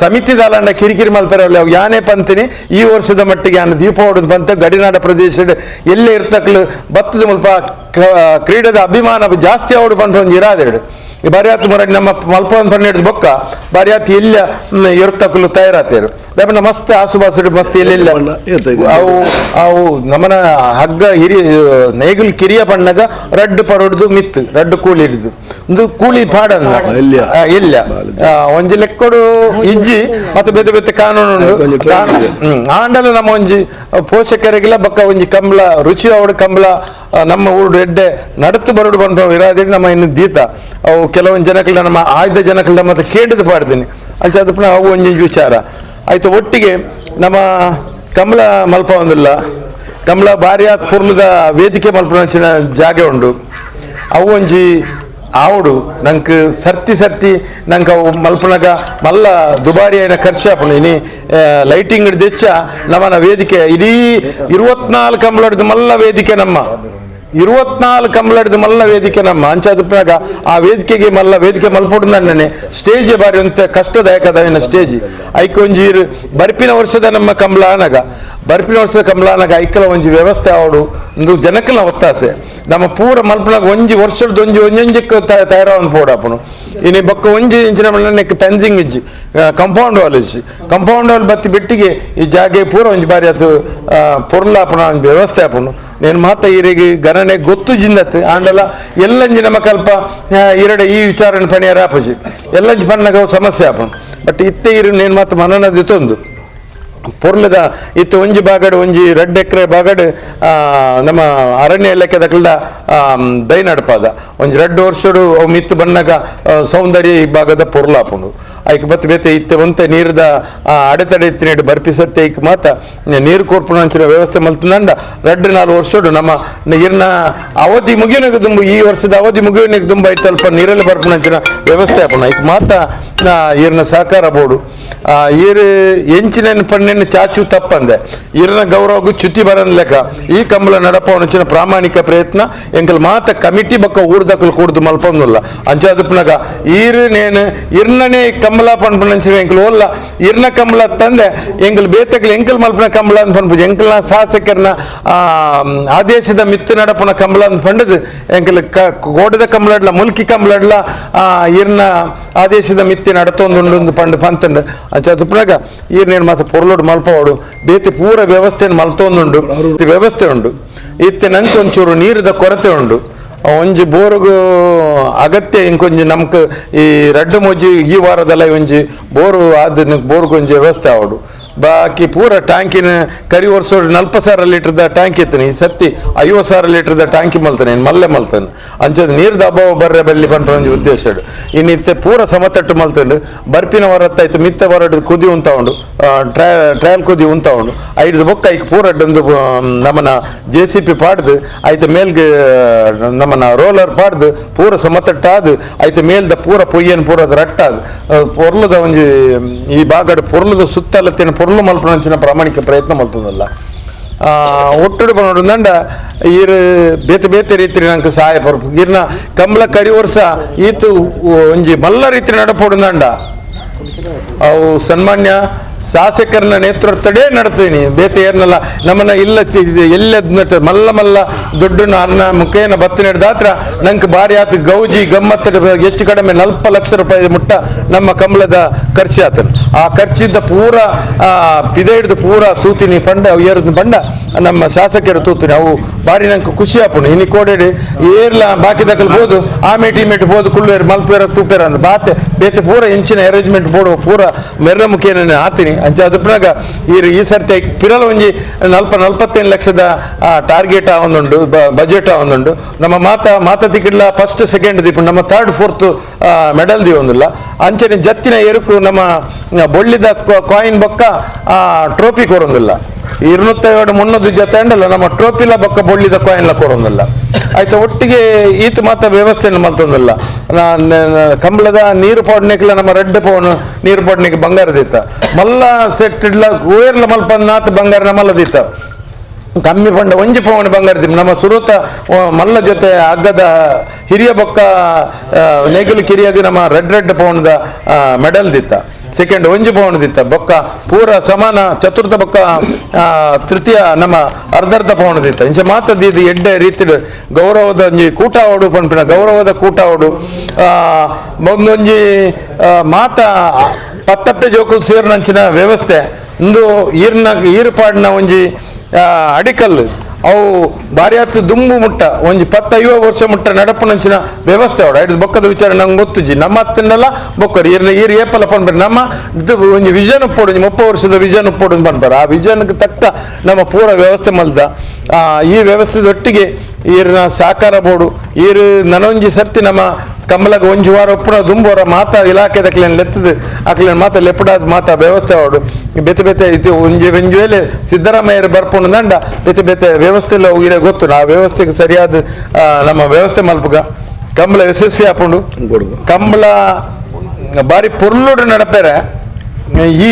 ಸಮಿತಿ ದಾಲಂಡ ಕಿರಿಕಿರಿ ಮಲ್ಪರಲ್ಲ ಅವು ಯಾನೇ ಪಂತೀನಿ ಈ ವರ್ಷದ ಮಟ್ಟಿಗೆ ಆನ ದೀಪ ಹೊಡೆದು ಬಂತ ಗಡಿನಾಡ ಪ್ರದೇಶದ ಎಲ್ಲೇ ಇರ್ತಕ್ಲು ಬತ್ತದ ಮುಲ್ಪ ಕ್ರೀಡೆದ ಅಭಿಮಾನ ಜಾಸ್ತಿ ಅವಡು ಬಂತ ಒಂಜಿ ಇರಾದೇಡು. ಈ ಬಾರಿಯಾತ್ ಮುರಡಿ ನಮ್ಮ ಮಲ್ಪವನ್ ಪನ್ನೆರಡು ಬೊಕ್ಕ ಬಾರಿಯಾತ್ ಇಲ್ಲ ಇರ್ತಕ್ಕಲು ತಯಾರಾತೇರು ಲೇಪನ ಮಸ್ತ್ ಆಸುಬಾಸು ಮಸ್ತ್ ಎಲ್ಲ ಅವು ಅವು ನಮ್ಮನ ಹಗ್ಗ ಹಿರಿಯ ನೇಗಿಲ್ ಕಿರಿಯ ಬಣ್ಣಗ ರಡ್ಡು ಪರೊಡ್ದು ಮಿತ್ತು ರಡ್ಡು ಕೂಲಿ ಹಿಡಿದು ಒಂದು ಕೂಲಿ ಪಾಡನ್ನ ಇಲ್ಲ ಒಂಜಿ ಲೆಕ್ಕೊಡು ಇಜ್ಜಿ ಮತ್ತೆ ಬೇತೆ ಬೇತೆ ಕಾನೂನು ಆಂಡಲ ನಮ್ಮ ಒಂಜಿ ಪೋಷಕರಿಗೆಲ್ಲ ಬೊಕ್ಕ ಒಂಜಿ ಕಂಬಳ ರುಚಿ ಅವಡು ಕಂಬಳ ನಮ್ಮ ಊರು ಎಡ್ಡೆ ನಡತು ಬರೋಡು ಬಂದ ಇರಾದೇಳಿ ನಮ್ಮ ಇನ್ನು ದೀತ ಅವು ಕೆಲವೊಂದು ಜನಗಳ ನಮ್ಮ ಆಯ್ದ ಜನಗಳ ಮತ್ತೆ ಕೇಂದ್ರದ ಪಾಡ್ತೀನಿ ಅಂತ ಅದು ಪುನಃ ಅವು ಒಂಜೊಂಜಿ ವಿಚಾರ ಆಯ್ತು. ಒಟ್ಟಿಗೆ ನಮ್ಮ ಕಮಲ ಮಲ್ಪ ಒಂದಿಲ್ಲ ಕಮಲ ಬಾರಿಯಾತ್ ಪುರ್ಲದ ವೇದಿಕೆ ಮಲ್ಪನ ಜಾಗೆ ಉಂಡು ಅವು ಒಂಜಿ ಆವಡು ನಂಗೆ ಸರ್ತಿ ಸರ್ತಿ ನಂಗೆ ಅವು ಮಲ್ಪನಗ ಮಲ್ಲ ದುಬಾರಿ అయిన ಖರ್ಚು ಆಪುಂಡು. ಇನಿ ಲೈಟಿಂಗ್ ದೆಚ್ಚ ನಮ್ಮನ ವೇದಿಕೆ ಇಡೀ 24 ಕಂಬಳಡ್ದು ಮಲ್ಲ ವೇದಿಕೆ ನಮ್ಮ 24 ಕಂಬಳಡ್ದು ಮಲ್ಲ ವೇದಿಕೆ ನಮ್ಮ ಅಂಚಾದುಪ್ಪಾಗ ಆ ವೇದಿಕೆಗೆ ಮಲ್ಲ ವೇದಿಕೆ ಮಲ್ಪೊಡು ನನ್ನೆ ಸ್ಟೇಜ್ ಬಾರಿ ಅಂತ ಕಷ್ಟದಾಯಕದ ಸ್ಟೇಜ್ ಐಕ್ ಒಂಜಿ ಬರ್ಪಿನ ವರ್ಷದ ನಮ್ಮ ಕಂಬಳ ಆನಗ ಬರ್ಪಿನ ವರ್ಷದ ಕಂಬಳ ಆನಗ ಐಕಲ ಒಂಜಿ ವ್ಯವಸ್ಥೆ ಆವಡು ಒಂದು ಜನಕ್ಕಲ ಒತ್ತಾಸೆ ನಮ್ಮ ಪೂರ ಮಲ್ಪನಾಗ ಒಂಜಿ ವರ್ಷದ ಒಂಜಿ ಒಂಜೊಂಜಕ್ಕೆ ತಯಾರವನ್ನು ಪೋಡಾಪುನು. ಇನಿ ಬೊಕ್ಕ ಒಂಜಿ ಇಂಚಿನ ನೆಕ್ ಫೆನ್ಸಿಂಗ್ ಇಜ್ಜಿ ಕಂಪೌಂಡ್ ವಾಲ್ ಇಜ್ಜಿ ಕಂಪೌಂಡ್ ವಾಲ್ ಬತ್ತಿ ಬೆಟ್ಟಿಗೆ ಈ ಜಾಗೆ ಪೂರ ಒಂಜಿ ಬಾರಿ ಅದು ಪೊರ್ಲಾಪುನ ಒಂಜಿ ವ್ಯವಸ್ಥೆ ಆಪುನು. నేను ಮಾತ ಈರಿಗೆ ಗಣನೆ ಗೊತ್ತು ಜಿಂದತ್ತು ಆಂಡಲ ಎಲ್ಲಂಜಿ ನಮ್ಮ ಕಲ್ಪ ಎರಡೆ ಈ ವಿಚಾರಣೆ ಪಣಿಯಾರ ಆಪುಜಿ ಎಲ್ಲಂಜಿ ಪಣ್ಣಗ ಸಮಸ್ಯೆ ಆಪುನು. ಬಟ್ ಇತ್ತೆ ಇರು ನೇನು ಮಾತ ಮನನದಿ ತೊಂದು ಪೊರ್ಲದ ಇತ್ತು ಒಂಜಿ ಬಾಗಡು ಒಂಜಿ 2 ಎಕರೆ ಬಾಗಡು ನಮ್ಮ ಅರಣ್ಯ ಇಲಾಖೆ ದಕ್ಕಲ್ದ ದೈ ನಡಪಾದ ಒಂಜಿ 2 ವರ್ಷಡು ಅವು ಮಿತ್ತು ಬಣ್ಣಗ ಸೌಂದರ್ಯ ಈ ಭಾಗದ ಪೊರ್ಲಾಪುಂಡು. ಐಕ್ ಬತ್ತು ಬೇತೆ ಇತ್ತೆ ಒಂತೆ ನೀರ್ದ ಅಡೆತಡೆ ಇತ್ತಿನೇಡು ಬರ್ಪಿಸತ್ತೆ ಐಕ್ ಮಾತ ನೀರು ಕೋರ್ಪುಣ ಅಂಚಿನ ವ್ಯವಸ್ಥೆ ಮಲ್ತಂದ 2-4 ವರ್ಷಡು ನಮ್ಮ ನೀರಿನ ಅವಧಿ ಮುಗಿಯೋನಿಗೆ ದುಂಬು ಈ ವರ್ಷದ ಅವಧಿ ಮುಗಿಯೋನಿಗೆ ದುಂಬ ಐತೆ ಅಲ್ಪ ನೀರಲ್ಲಿ ಬರ್ಪುಣ ಅಂಚಿನ ವ್ಯವಸ್ಥೆ ಆಪುಂಡು. ಐಕ್ ಮಾತ ಈರ್ನ ಸಹಕಾರ ಬೋಡು ಈರು ಎಂಚಿನ ಪಣ್ಣೆನ್ನು ಚಾಚು ತಪ್ಪಂದೆ ಈರನ ಗೌರವಗೂ ಚ್ಯುತಿ ಬರನ್ ಲೆಕ್ಕ ಈ ಕಂಬಳ ನಡಪವನ ಪ್ರಾಮಾಣಿಕ ಪ್ರಯತ್ನ ಎಂಕಲ್ ಮಾತ ಕಮಿಟಿ ಬಕ್ಕ ಊರ್ದಕ್ಕಲು ಕೂಡ್ದು ಮಲ್ಪೊಂದುಲ್ಲ ಅಂಚಾದುಪ್ಪನಾಗ ಈರು ನೇನು ಇರ್ನನೇ ಕಂಬಳ ಪನ್ಪುನಂಚಿನ ಎಂಕಲ್ ಓಲ್ಲ ಇರ್ನ ಕಂಬಳ ತಂದೆ ಎಂಕಲ್ ಬೇತಕಲ್ ಎಂಕಲ್ ಮಲ್ಪನ ಕಂಬಳ ಅಂತ ಪನ್ಪುಜಿ ಎಂಕಲ್ನ ಶಾಸಕರನ್ನ ಆದೇಶದ ಮಿತ್ತು ನಡಪುನ ಕಂಬಳ ಅಂತ ಪಂಡದು ಎಂಕಲ್ ಕೋಟದ ಕಂಬಳಡ್ಲ ಮುಲ್ಕಿ ಕಂಬಳಡ್ಲ ಇರ್ನ ಆದೇಶದ ಮಿತ್ತಿ ನಡತೊಂದುಂಡು ಪಂಡು ಪಂತಂಡು ಅಂಚಾದುಪ್ಪನಾಗ ಈರ್ನೇನು ಮಾತ ಪೊರ್ಲೋಡು ಮಲ್ಪವಾಡು ಬೇತೆ ಪೂರ ವ್ಯವಸ್ಥೆಯನ್ನು ಮಲ್ತೊಂದುಂಡು ವ್ಯವಸ್ಥೆ ಉಂಡು. ಇತ್ತೆ ನಂಗೆ ಒಂಚೂರು ನೀರಿದ ಕೊರತೆ ಉಂಡು ಒಂಜಿ ಬೋರುಗು ಅಗತ್ಯ ಇಂಕೊಂಜಿ ನಮ್ಗೆ ಈ ರಡ್ಡು ಮೊಜ್ಜಿ ಈ ವಾರದಲ್ಲ ಒಂಜಿ ಬೋರು ಆದ ಬೋರ್ಗೆ ಒಂಜಿ ವ್ಯವಸ್ಥೆ ಆವಡು. ಬಾಕಿ ಪೂರ ಟ್ಯಾಂಕಿನ ಕರಿ ವರ್ಷ 40,000 ಲೀಟರ್ದ ಟ್ಯಾಂಕ್ ಇತ್ತು ಈ ಸರ್ತಿ 50,000 ಲೀಟರ್ದ ಟ್ಯಾಂಕಿ ಮಲ್ತಾನೆ ಮಲ್ಲೆ ಮಲ್ತಾನೆ ಅಂಚದ ನೀರ್ದ ಅಭಾವ ಬರ್ರೆ ಬಲ್ಲಿ ಪನ್ಪ ಒಂಜಿ ಉದ್ದೇಶ ಇನ್ನು ಇತ್ತೆ ಪೂರ ಸಮತಟ್ಟು ಮಲ್ತಂಡು ಬರ್ಪಿನ ಹೊರತ್ತಾಯ್ತು ಮಿತ್ತ ಹೊರಡು ಕುದಿ ಉಂತ ಉಂಡು ಟ್ರಯಲ್ ಕುದಿ ಉಂತ ಉಂಡು ಐದು ಬೊಕ್ಕ ಐಕ್ ಪೂರ ಒಂದು ನಮ್ಮನ JCP ಪಾಡ್ದು ಐತ ಮೇಲ್ಗೆ ನಮ್ಮನ ರೋಲರ್ ಪಾಡ್ದು ಪೂರ ಸಮತಟ್ಟಾದು ಐತ ಮೇಲ್ದ ಪೂರ ಪೊಯ್ಯನ್ ಪೂರ ರಟ್ಟಾದು ಪೊರ್ಲದ ಒಂಜಿ ಈ ಬಾಗಡು ಪೊರ್ಲದ ಸುತ್ತಲತ್ತೇನು ಪೊರ್ಲು ಮಲ್ಪುನಂಚಿನ ಪ್ರಾಮಾಣಿಕ ಪ್ರಯತ್ನ ಮಲ್ತದಲ್ಲ ಒಟ್ಟುಡು ಬನ್ನೋಡು ಈರು ಬೇತೆ ಬೇತೆ ರೀತಿ ನಂಗೆ ಸಹಾಯ ಪರ್ಪು ಇರ್ನ ಕಂಬಳ ಕರಿ ವರ್ಷ ಈತು ಒಂಜಿ ಮಲ್ಲ ರೀತಿ ನಡಪೋಡುಂದಂಡ ಅವು ಸನ್ಮಾನ್ಯ ಶಾಸಕರನ್ನ ನೇತೃತ್ವದೇ ನಡ್ತೀನಿ ಬೇತೆ ಏರ್ನಲ್ಲ ನಮ್ಮನ್ನ ಇಲ್ಲ ಎಲ್ಲ ಮಲ್ಲ ಮಲ್ಲ ದೊಡ್ಡ ಅನ್ನ ಮುಖೇನ ಬತ್ತ ನಡೆದಾತ್ರ ನಂಗೆ ಭಾರಿ ಆತು ಗೌಜಿ ಗಮ್ಮತ್ತ ಹೆಚ್ಚು ಕಡಿಮೆ 40 ಲಕ್ಷ ರೂಪಾಯಿ ಮುಟ್ಟ ನಮ್ಮ ಕಂಬಳದ ಖರ್ಚು ಆತನ ಆ ಖರ್ಚಿದ್ದ ಪೂರ ಪಿದೆ ಹಿಡಿದು ಪೂರ ತೂತಿನಿ ಪಂಡ ಏರದ ಪಂಡ ನಮ್ಮ ಶಾಸಕರು ತೂತಿನಿ ಅವು ಭಾರಿ ನಂಗೆ ಖುಷಿ ಆಪುಂಡು. ಇನ್ನು ಕೋಡೆಡಿ ಏರ್ಲ ಬಾಕಿ ದಕ್ಕಲ್ ಬೋದು ಆ ಮೇಟ್ ಈ ಮೇಟ್ ಬೋದು ಕುಳ್ಳುವೇರು ಮಲ್ಪೇರ ತೂಪೇರ ಅಂದ್ ಬಾತೆ ಬೇತೆ ಪೂರ ಇಂಚಿನ ಅರೇಂಜ್ಮೆಂಟ್ ಬೋಡು ಪೂರ ಮೆರ್ರ ಮುಖೇನ ಆತೀನಿ. ಅಂಚ ಅದುಪ್ಪನಾಗ ಈ ಸರ್ತಿ ಪಿರಲ ಒಂಜಿ 40-45 ಲಕ್ಷದ ಟಾರ್ಗೆಟ್ ಆವೊಂದುಂಡು ಬಜೆಟ್ ಆವೊಂದುಂಡು ನಮ್ಮ ಮಾತ ಮಾತ ತಿಕ್ಕಿಡ್ಲ ಫಸ್ಟ್ ಸೆಕೆಂಡ್ ದೀಪು ನಮ್ಮ third fourth medal ದೀವೊಂದಿಲ್ಲ ಅಂಚನೆ ಜತ್ತಿನ ಎರುಕು ನಮ್ಮ ಬೊಳ್ಳಿದ ಕಾಯಿನ್ ಬೊಕ್ಕ ಟ್ರೋಫಿ ಕೊರೊಂದಿಲ್ಲ 250-300 ಜೊತೆ ಅಂಡಲ್ಲ ನಮ್ಮ ಟ್ರೋಫಿಲ ಬೊಕ್ಕ ಬೊಳ್ಳಿದ ಕಾಯಿನ್ಲ ಕೊರೊಂದಿಲ್ಲ ಆಯ್ತು ಒಟ್ಟಿಗೆ ಈತ ಮಾತ ವ್ಯವಸ್ಥೆಯನ್ನು ಮಲ್ತೊಂದಿಲ್ಲ ಕಂಬಳದ ನೀರು ಪೌಡ್ನಿಕ್ಲ ನಮ್ಮ ರೆಡ್ ಪೌನ್ ನೀರು ಪೌಡ್ನಿಗೆ ಬಂಗಾರ ದಿತ್ತ ಮಲ್ಲ ಸೆಟ್ ಇಡ್ಲ ಊರ್ಲ ಮಲ್ಪನ್ನಾತ್ ಬಂಗಾರ ನಮ್ಮಲ್ಲ ದಿತ್ತ ಕಮ್ಮಿ ಪಂಡ ಒಂಜಿ ಪವನ ಬಂಗಾರ ದಿಪ್ಪ ನಮ್ಮ ಸುರುತ ಮಲ್ಲ ಜೊತೆ ಹಗ್ಗದ ಹಿರಿಯ ಬೊಕ್ಕ ನೇಗಿಲು ಕಿರಿಯಾಗಿ ನಮ್ಮ ರೆಡ್ ರೆಡ್ ಪೌಂಡ್ದ ಮೆಡಲ್ ದಿತ್ತ ಸೆಕೆಂಡ್ ಒಂಜಿ ಪೌಂಡ್ ದಿತ್ತ ಬೊಕ್ಕ ಪೂರ ಸಮಾನ ಚತುರ್ಥ ಬೊಕ್ಕ ತೃತೀಯ ನಮ್ಮ ಅರ್ಧರ್ಧ ಪೌಂಡ್ ದಿತ್ತ ಇಂಚ ಮಾತ ದೀದಿ ಎಡ್ಡೆ ರೀತಿಡ್ ಗೌರವದ ಒಂಜಿ ಕೂಟ ಓಡು ಪನ್ಪಿನ ಗೌರವದ ಕೂಟ ಓಡು ಒಂದೊಂಜಿ ಮಾತ ಪತ್ತಪ್ಪೆ ಜೋಕುಲು ಸೇರಿನಂಚಿನ ವ್ಯವಸ್ಥೆ ಇಂದು ಈರ್ನ ಈರು ಪಾಡಿನ ಒಂಜಿ ಅಡಿಕಲ್ಲು ಅವು ಭಾರಿ ಆತು ದುಂಬು ಮುಟ್ಟ ಒಂಜಿ 10-50 ವರ್ಷ ಮುಟ್ಟ ನಡಪುನಂಚಿನ ವ್ಯವಸ್ಥೆ ಅವಡ ಐದು ಬೊಕ್ಕದ ವಿಚಾರ ನಂಗೆ ಗೊತ್ತುಜಿ ನಮ್ಮ ಹತ್ತಿನಲ್ಲ ಬೊಕ್ಕರು ಈರ್ನ ಈರು ಏಪಲ ಪನ್ಪರು ನಮ್ಮ ಇದು ಒಂಜಿ ವಿಜನ್ ಉಪ್ಪೋಡು ಒಂಜಿ 30 ವರ್ಷದ ವಿಜನ್ ಉಪ್ಪೋಡು ಪನ್ಪರು ಆ ವಿಜನ್ಗೆ ತಕ್ಕ ನಮ್ಮ ಪೂರ ವ್ಯವಸ್ಥೆ ಮಲ್ದ ಈ ವ್ಯವಸ್ಥೆದೊಟ್ಟಿಗೆ ಈರಿನ ಸಹಕಾರ ಬೋಡು ಈರು ನನೊಂಜಿ ಸರ್ತಿ ನಮ್ಮ ಕಮಲಗ ಒಂಜಿ ವಾರ ಒಪ್ಪುನ ದುಂಬೋರ ಮಾತಾ ಇಲಾಖೆ ದಕ್ಲೇನ್ ಲೆತ್ತದು ಅಕ್ಲೇನ್ ಮಾತಾ ಲೆಪ್ಪಡಾದ ಮಾತಾ ವ್ಯವಸ್ಥೆ ಅವಡು ಬೇತೆ ಬೇತೆ ಇದು ಒಂಜಿ ಒಂಜಿ ವೇಳೆ ಸಿದ್ದರಾಮಯ್ಯರು ಬರ್ಪುಂಡು ದಂಡ ಬೇತೆ ಬೇತೆ ವ್ಯವಸ್ಥೆ ಎಲ್ಲ ಹೋಗಿರೋ ಗೊತ್ತು ಆ ವ್ಯವಸ್ಥೆಗೆ ಸರಿಯಾದ ನಮ್ಮ ವ್ಯವಸ್ಥೆ ಮಲ್ಪುಗ ಕಂಬಳ ಯಶಸ್ವಿ ಆಪುಂಡು ಕಂಬಳ ಬಾರಿ ಪೊರ್ಲುಡು ನಡಪೆರೆ ಈ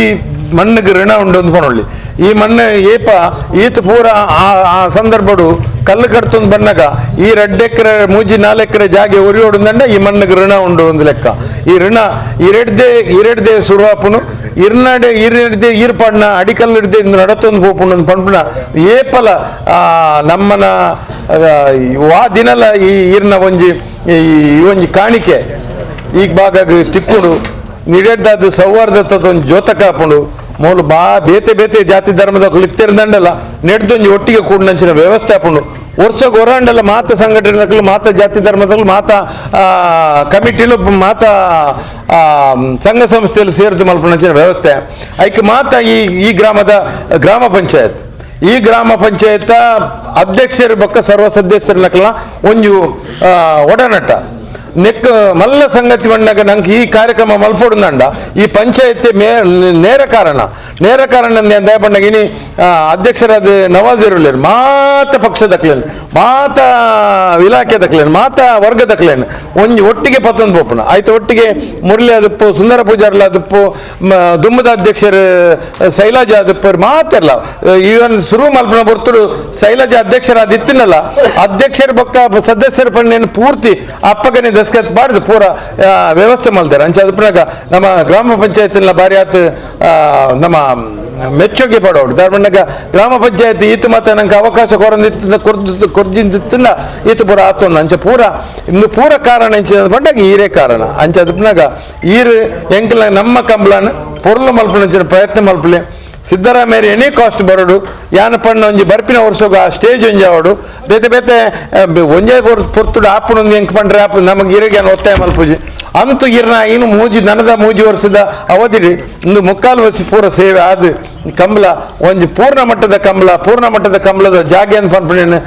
ಮಣ್ಣಿಗೆ ಋಣ ಉಂಡು ಅಂದ್ಕೊಂಡೊಳ್ಳಿ ಈ ಮಣ್ಣು ಏಪ ಈತ ಪೂರ ಆ ಆ ಸಂದರ್ಭಡು ಕಲ್ಲು ಕಡ್ತೊಂದು ಬನ್ನಾಗ ಈ 2 ಎಕರೆ 3-4 ಎಕರೆ ಜಾಗೆ ಒರಿಯೋಡುಂದಂಡ ಈ ಮಣ್ಣಿಗೆ ಋಣ ಉಂಡು ಒಂದು ಲೆಕ್ಕ ಈ ಋಣ ಇರೆಡ್ದೆ ಇರೆಡ್ದೆ ಸುರುವಾಪುನು ಇರ್ನಾಡೆ ಇರೆಡ್ದೆ ಈರ್ಪಾಡ್ನ ಅಡಿಕಲ್ಲು ಹಿಡ್ದೆ ನಡತೊಂದು ಪೋಪುಂಡು ಒಂದು ಪಂಪುನ ಏಪಲ ನಮ್ಮನ ವಾ ದಿನಲ ಈ ಈರ್ನ ಒಂಜಿ ಈ ಒಂಜಿ ಕಾಣಿಕೆ ಈಗ ಭಾಗ ತಿಕ್ಕುಡು ನಿಡೆಡ್ದಾದ ಸೌಹಾರ್ದತದ ಒಂದು ಜೋತಕ ಹಾಪುಂಡು ಮೂಲು ಬಾ ಬೇತೆ ಬೇತೆ ಜಾತಿ ಧರ್ಮದ ಇತ್ತಿರ್ದಂಡಲ್ಲ ನೆಡ್ದೊಂಜಿ ಒಟ್ಟಿಗೆ ಕೂಡಿನಂಚಿನ ವ್ಯವಸ್ಥೆ ಹಾಪುಂಡು ವರ್ಷ ಗೊರಾಂಡಲ್ಲ ಮಾತ ಸಂಘಟನೆಗಳು ಮಾತ ಜಾತಿ ಧರ್ಮದಗಳು ಮಾತ ಕಮಿಟಿಲು ಮಾತ ಸಂಘ ಸಂಸ್ಥೆಯಲ್ಲಿ ಸೇರಿದು ಮಲ್ಪುನಂಚಿನ ವ್ಯವಸ್ಥೆ ಐಕ್ ಮಾತ ಈ ಈ ಗ್ರಾಮದ ಗ್ರಾಮ ಪಂಚಾಯತ್ ಈ ಗ್ರಾಮ ಪಂಚಾಯತ್ ಅಧ್ಯಕ್ಷರ ಬೊಕ್ಕ ಸರ್ವ ಸದಸ್ಯರ ಒಂಜು ಒಡನಟ ನೆಕ್ ಮಲ್ಲ ಸಂಗತಿ ಮಣ್ಣಾಗ ನಂಗೆ ಈ ಕಾರ್ಯಕ್ರಮ ಮಲ್ಪೊಡುಂದಂಡ ಈ ಪಂಚಾಯತಿ ನೇರ ಕಾರಣ ನೇರ ಕಾರಣ ದಯಪಂಡಾಗ ಇನಿ ಅಧ್ಯಕ್ಷರಾದ ನವಾಜ್ ಇರುಲೇನು ಮಾತ ಪಕ್ಷದಕ್ಲೇನು ಮಾತ ಇಲಾಖೆ ದಕ್ಲೇನು ಮಾತ ವರ್ಗದಕ್ಲೇನು ಒಂಜಿ ಒಟ್ಟಿಗೆ ಪತ್ತೊಂದು ಪೋಪುನ ಆಯ್ತು ಒಟ್ಟಿಗೆ ಮುರಳಿ ಆದಪ್ಪು ಸುಂದರ ಪೂಜಾರ್ಲ ಆದಪ್ಪು ದುಮ್ಮದ ಅಧ್ಯಕ್ಷರು ಶೈಲಜಾ ಆದಪ್ಪು ಮಾತೆಲ್ಲ ಇವನ್ ಸುರು ಮಲ್ಪನ ಬರ್ತಡು ಶೈಲಜಾ ಅಧ್ಯಕ್ಷರಾದ ಇತ್ತಿನಲ್ಲ ಅಧ್ಯಕ್ಷರ ಬೊಕ್ಕ ಸದಸ್ಯರ ಪಣ್ಣೇನು ಪೂರ್ತಿ ಅಪ್ಪಗನೆ ದಸ್ಕತ್ ಬಾರ್ದು ಪೂರ ವ್ಯವಸ್ಥೆ ಮಾಡ್ತಾರೆ ಅಂಚೆ ಅದ್ರ ನಮ್ಮ ಗ್ರಾಮ ಪಂಚಾಯತಿನ ಬಾರಿ ಆತು ನಮ್ಮ ಮೆಚ್ಚುಗೆ ಪಡೋಡು ಧಾರವಾಡನಾಗ ಗ್ರಾಮ ಪಂಚಾಯತ್ ಈತು ಮತ್ತೆ ನಂಗೆ ಅವಕಾಶ ಕೊರಂದಿತ್ತು ಕೊರ್ದು ಕೊರ್ದಿಂದಿತ್ತಿಲ್ಲ ಈತು ಪೂರ ಆತೊಂದು ಅಂಚೆ ಪೂರ ಇಂದು ಪೂರ ಕಾರಣ ಅಂಚೆ ಬಂದಾಗ ಈರೇ ಕಾರಣ ಅಂಚೆ ಅದ್ರನಾಗ ಈರು ಎಂಕಲ ನಮ್ಮ ಕಂಬಳನ ಪೊರ್ಲು ಮಲ್ಪುನಂಚಿನ ಪ್ರಯತ್ನ ಮಲ್ಪಲೆ ಸಿದ್ದರಾಮಯ್ಯ ಎನಿ ಕಾಸ್ಟ್ ಬರೋಡು ಯಾನ ಪಣ್ಣ ಒಂಜಿ ಬರ್ಪಿನ ವರ್ಷಗ ಆ ಸ್ಟೇಜ್ ಒಂಜಿ ಅವಡು ಬೇತೆ ಬೇತೆ ಒಂಜೇ ಪೊರ್ತುಡು ಆಪುನೊಂದು ಎಂಕ್ ಪಂಡ್ರೆ ಆಪು ನಮಗೆ ಇರಿಗೆ ಒತ್ತಾಯ ಮಲ್ಪುಜಿ ಅಂತೂ ಇರ್ನ ಇನ್ನು ಮೂಜಿ ನನದ ಮೂಜಿ ವರ್ಷದ ಅವಧಿ ಇಂದು ಮುಕ್ಕಾಲು ವರ್ಷ ಪೂರ ಸೇವೆ ಆದ ಕಂಬಳ ಒಂಜಿ ಪೂರ್ಣ ಮಟ್ಟದ ಕಂಬಳ ಪೂರ್ಣ ಮಟ್ಟದ ಕಂಬಳದ ಜಾಗೆ ಅಂತ ಪನ್ಪುನೇನು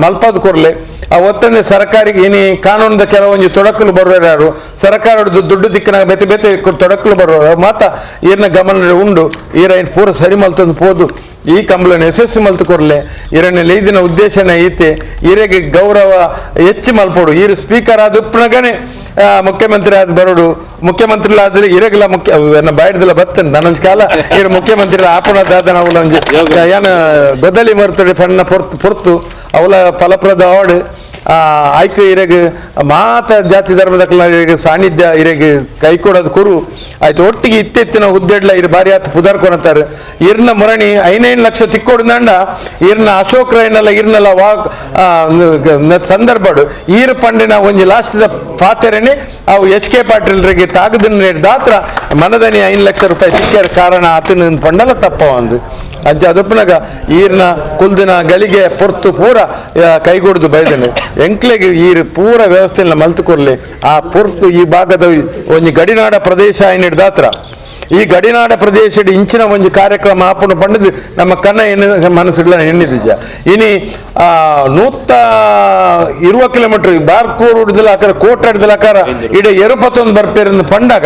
ಮಲ್ಪಾದ ಕೊರ್ಲೆ ಆ ಒತ್ತಂದೆ ಸರ್ಕಾರಿಗೆ ಏನಿ ಕಾನೂನದ ಕೆಲವೊಂಜಿ ತೊಡಕಲು ಬರುವರು ಯಾರು ಸರ್ಕಾರದ ದುಡ್ಡು ದಿಕ್ಕಿನ ಬೇತೆ ಬೇತೆ ತೊಡಕಲು ಬರುವರು ಮಾತ ಈರ್ನ ಗಮನ ಉಂಡು ಈರ ಏನು ಪೂರ ಸರಿ ಮಲ್ತೊಂದು ಪೋದು ಈ ಕಂಬಳನ ಯಶಸ್ವಿ ಮಲ್ತು ಕೊರ್ಲೆ ಈರನ್ನ ಲೈದಿನ ಉದ್ದೇಶನ ಈತೆ ಈರೆಗೆ ಗೌರವ ಹೆಚ್ಚು ಮಲ್ಪೋಡು ಈರು ಸ್ಪೀಕರ್ ಆದ ಉಪ್ಪನಗನೆ ಮುಖ್ಯಮಂತ್ರಿ ಆದ ಬರೋಡು ಮುಖ್ಯಮಂತ್ರಿ ಆದ್ರೆ ಇರಗಿಲ್ಲ ಮುಖ್ಯ ನನ್ನ ಬಾಯ್ದಲ್ಲ ಬರ್ತೇನೆ ನನ್ನೊಂದು ಕಾಲ ಇರು ಮುಖ್ಯಮಂತ್ರಿ ಆಪಣ ದಾದನ ಅವಲ ಒಂಜಿ ಏನ ಬದಲಿ ಮರ್ತಡೆ ಪಣ್ಣ ಪೊರ್ತು ಪೊರ್ತು ಅವಲ ಫಲಪ್ರದ ಅವಾರ್ಡ್ ಆಯ್ಕೆ ಇರೆಗ್ ಮಾತ ಜಾತಿ ಧರ್ಮದ ಸಾನ್ನಿಧ್ಯ ಇರೆಗ್ ಕೈ ಕೊಡೋದು ಕುರು ಆಯ್ತು ಒಟ್ಟಿಗೆ ಇತ್ತೆತ್ತಿನ ಹುದ್ದೆಡ್ಲ ಇರು ಬಾರಿ ಆತು ಪುದರ್ಕೊನತಾರೆ ಇರ್ನ ಮುರಣಿ 5 ಲಕ್ಷ ತಿಕ್ಕೊಡ್ದಂಡ ಇರ್ನ ಅಶೋಕ್ ರೈನಲ್ಲ ಇರ್ನಲ್ಲ ವಾಕ್ ಸಂದರ್ಭಡು ಈರು ಪಂಡಿನ ಒಂಜಿ ಲಾಸ್ಟ್ ಪಾತೆರನೆ ಅವು ಎಚ್ ಕೆ ಪಾಟೀಲ್ರಿಗೆ ತಾಗದನ್ನ ದಾತ್ರ ಮನದನಿ 5 ಲಕ್ಷ ರೂಪಾಯಿ ಸಿಕ್ಕ್ಯಾರ ಕಾರಣ ಆತನ ಪಂಡಲ ತಪ್ಪ ಒಂದು ಅಂಚ ಅದಪ್ಪನಾಗ ಈರ್ನ ಕುಲ್ದಿನ ಗಳಿಗೆ ಪೊರ್ತು ಪೂರ ಕೈಗೂಡ್ದು ಬೈದನೆ ಎಂಕ್ಲೆಗೆ ಈರು ಪೂರ ವ್ಯವಸ್ಥೆನ ಮಲ್ತು ಕೊರ್ಲಿ ಆ ಪೊರ್ತು ಈ ಭಾಗದ ಒಂಜಿ ಗಡಿನಾಡ ಪ್ರದೇಶ ಹಿಡ್ದಾತ್ರ ಈ ಗಡಿನಾಡ ಪ್ರದೇಶದ ಇಂಚಿನ ಒಂದು ಕಾರ್ಯಕ್ರಮ ಆಪುಣ ಪಂಡದು ನಮ್ಮ ಕನ್ನ ಎಣ್ಣೆ ಮನಸ್ಸುಗಳ ಎಣ್ಣಿದಿಜ ಇನಿ 120 ಕಿಲೋಮೀಟರ್ ಬಾರ್ಕೂರು ಹಿಡ್ದಲಾಕಾರ ಕೋಟ ಹಿಡ್ದಲಾಕಾರ ಇಡ 21 ಬರ್ಪೇರಿಂದ ಪಂಡಾಗ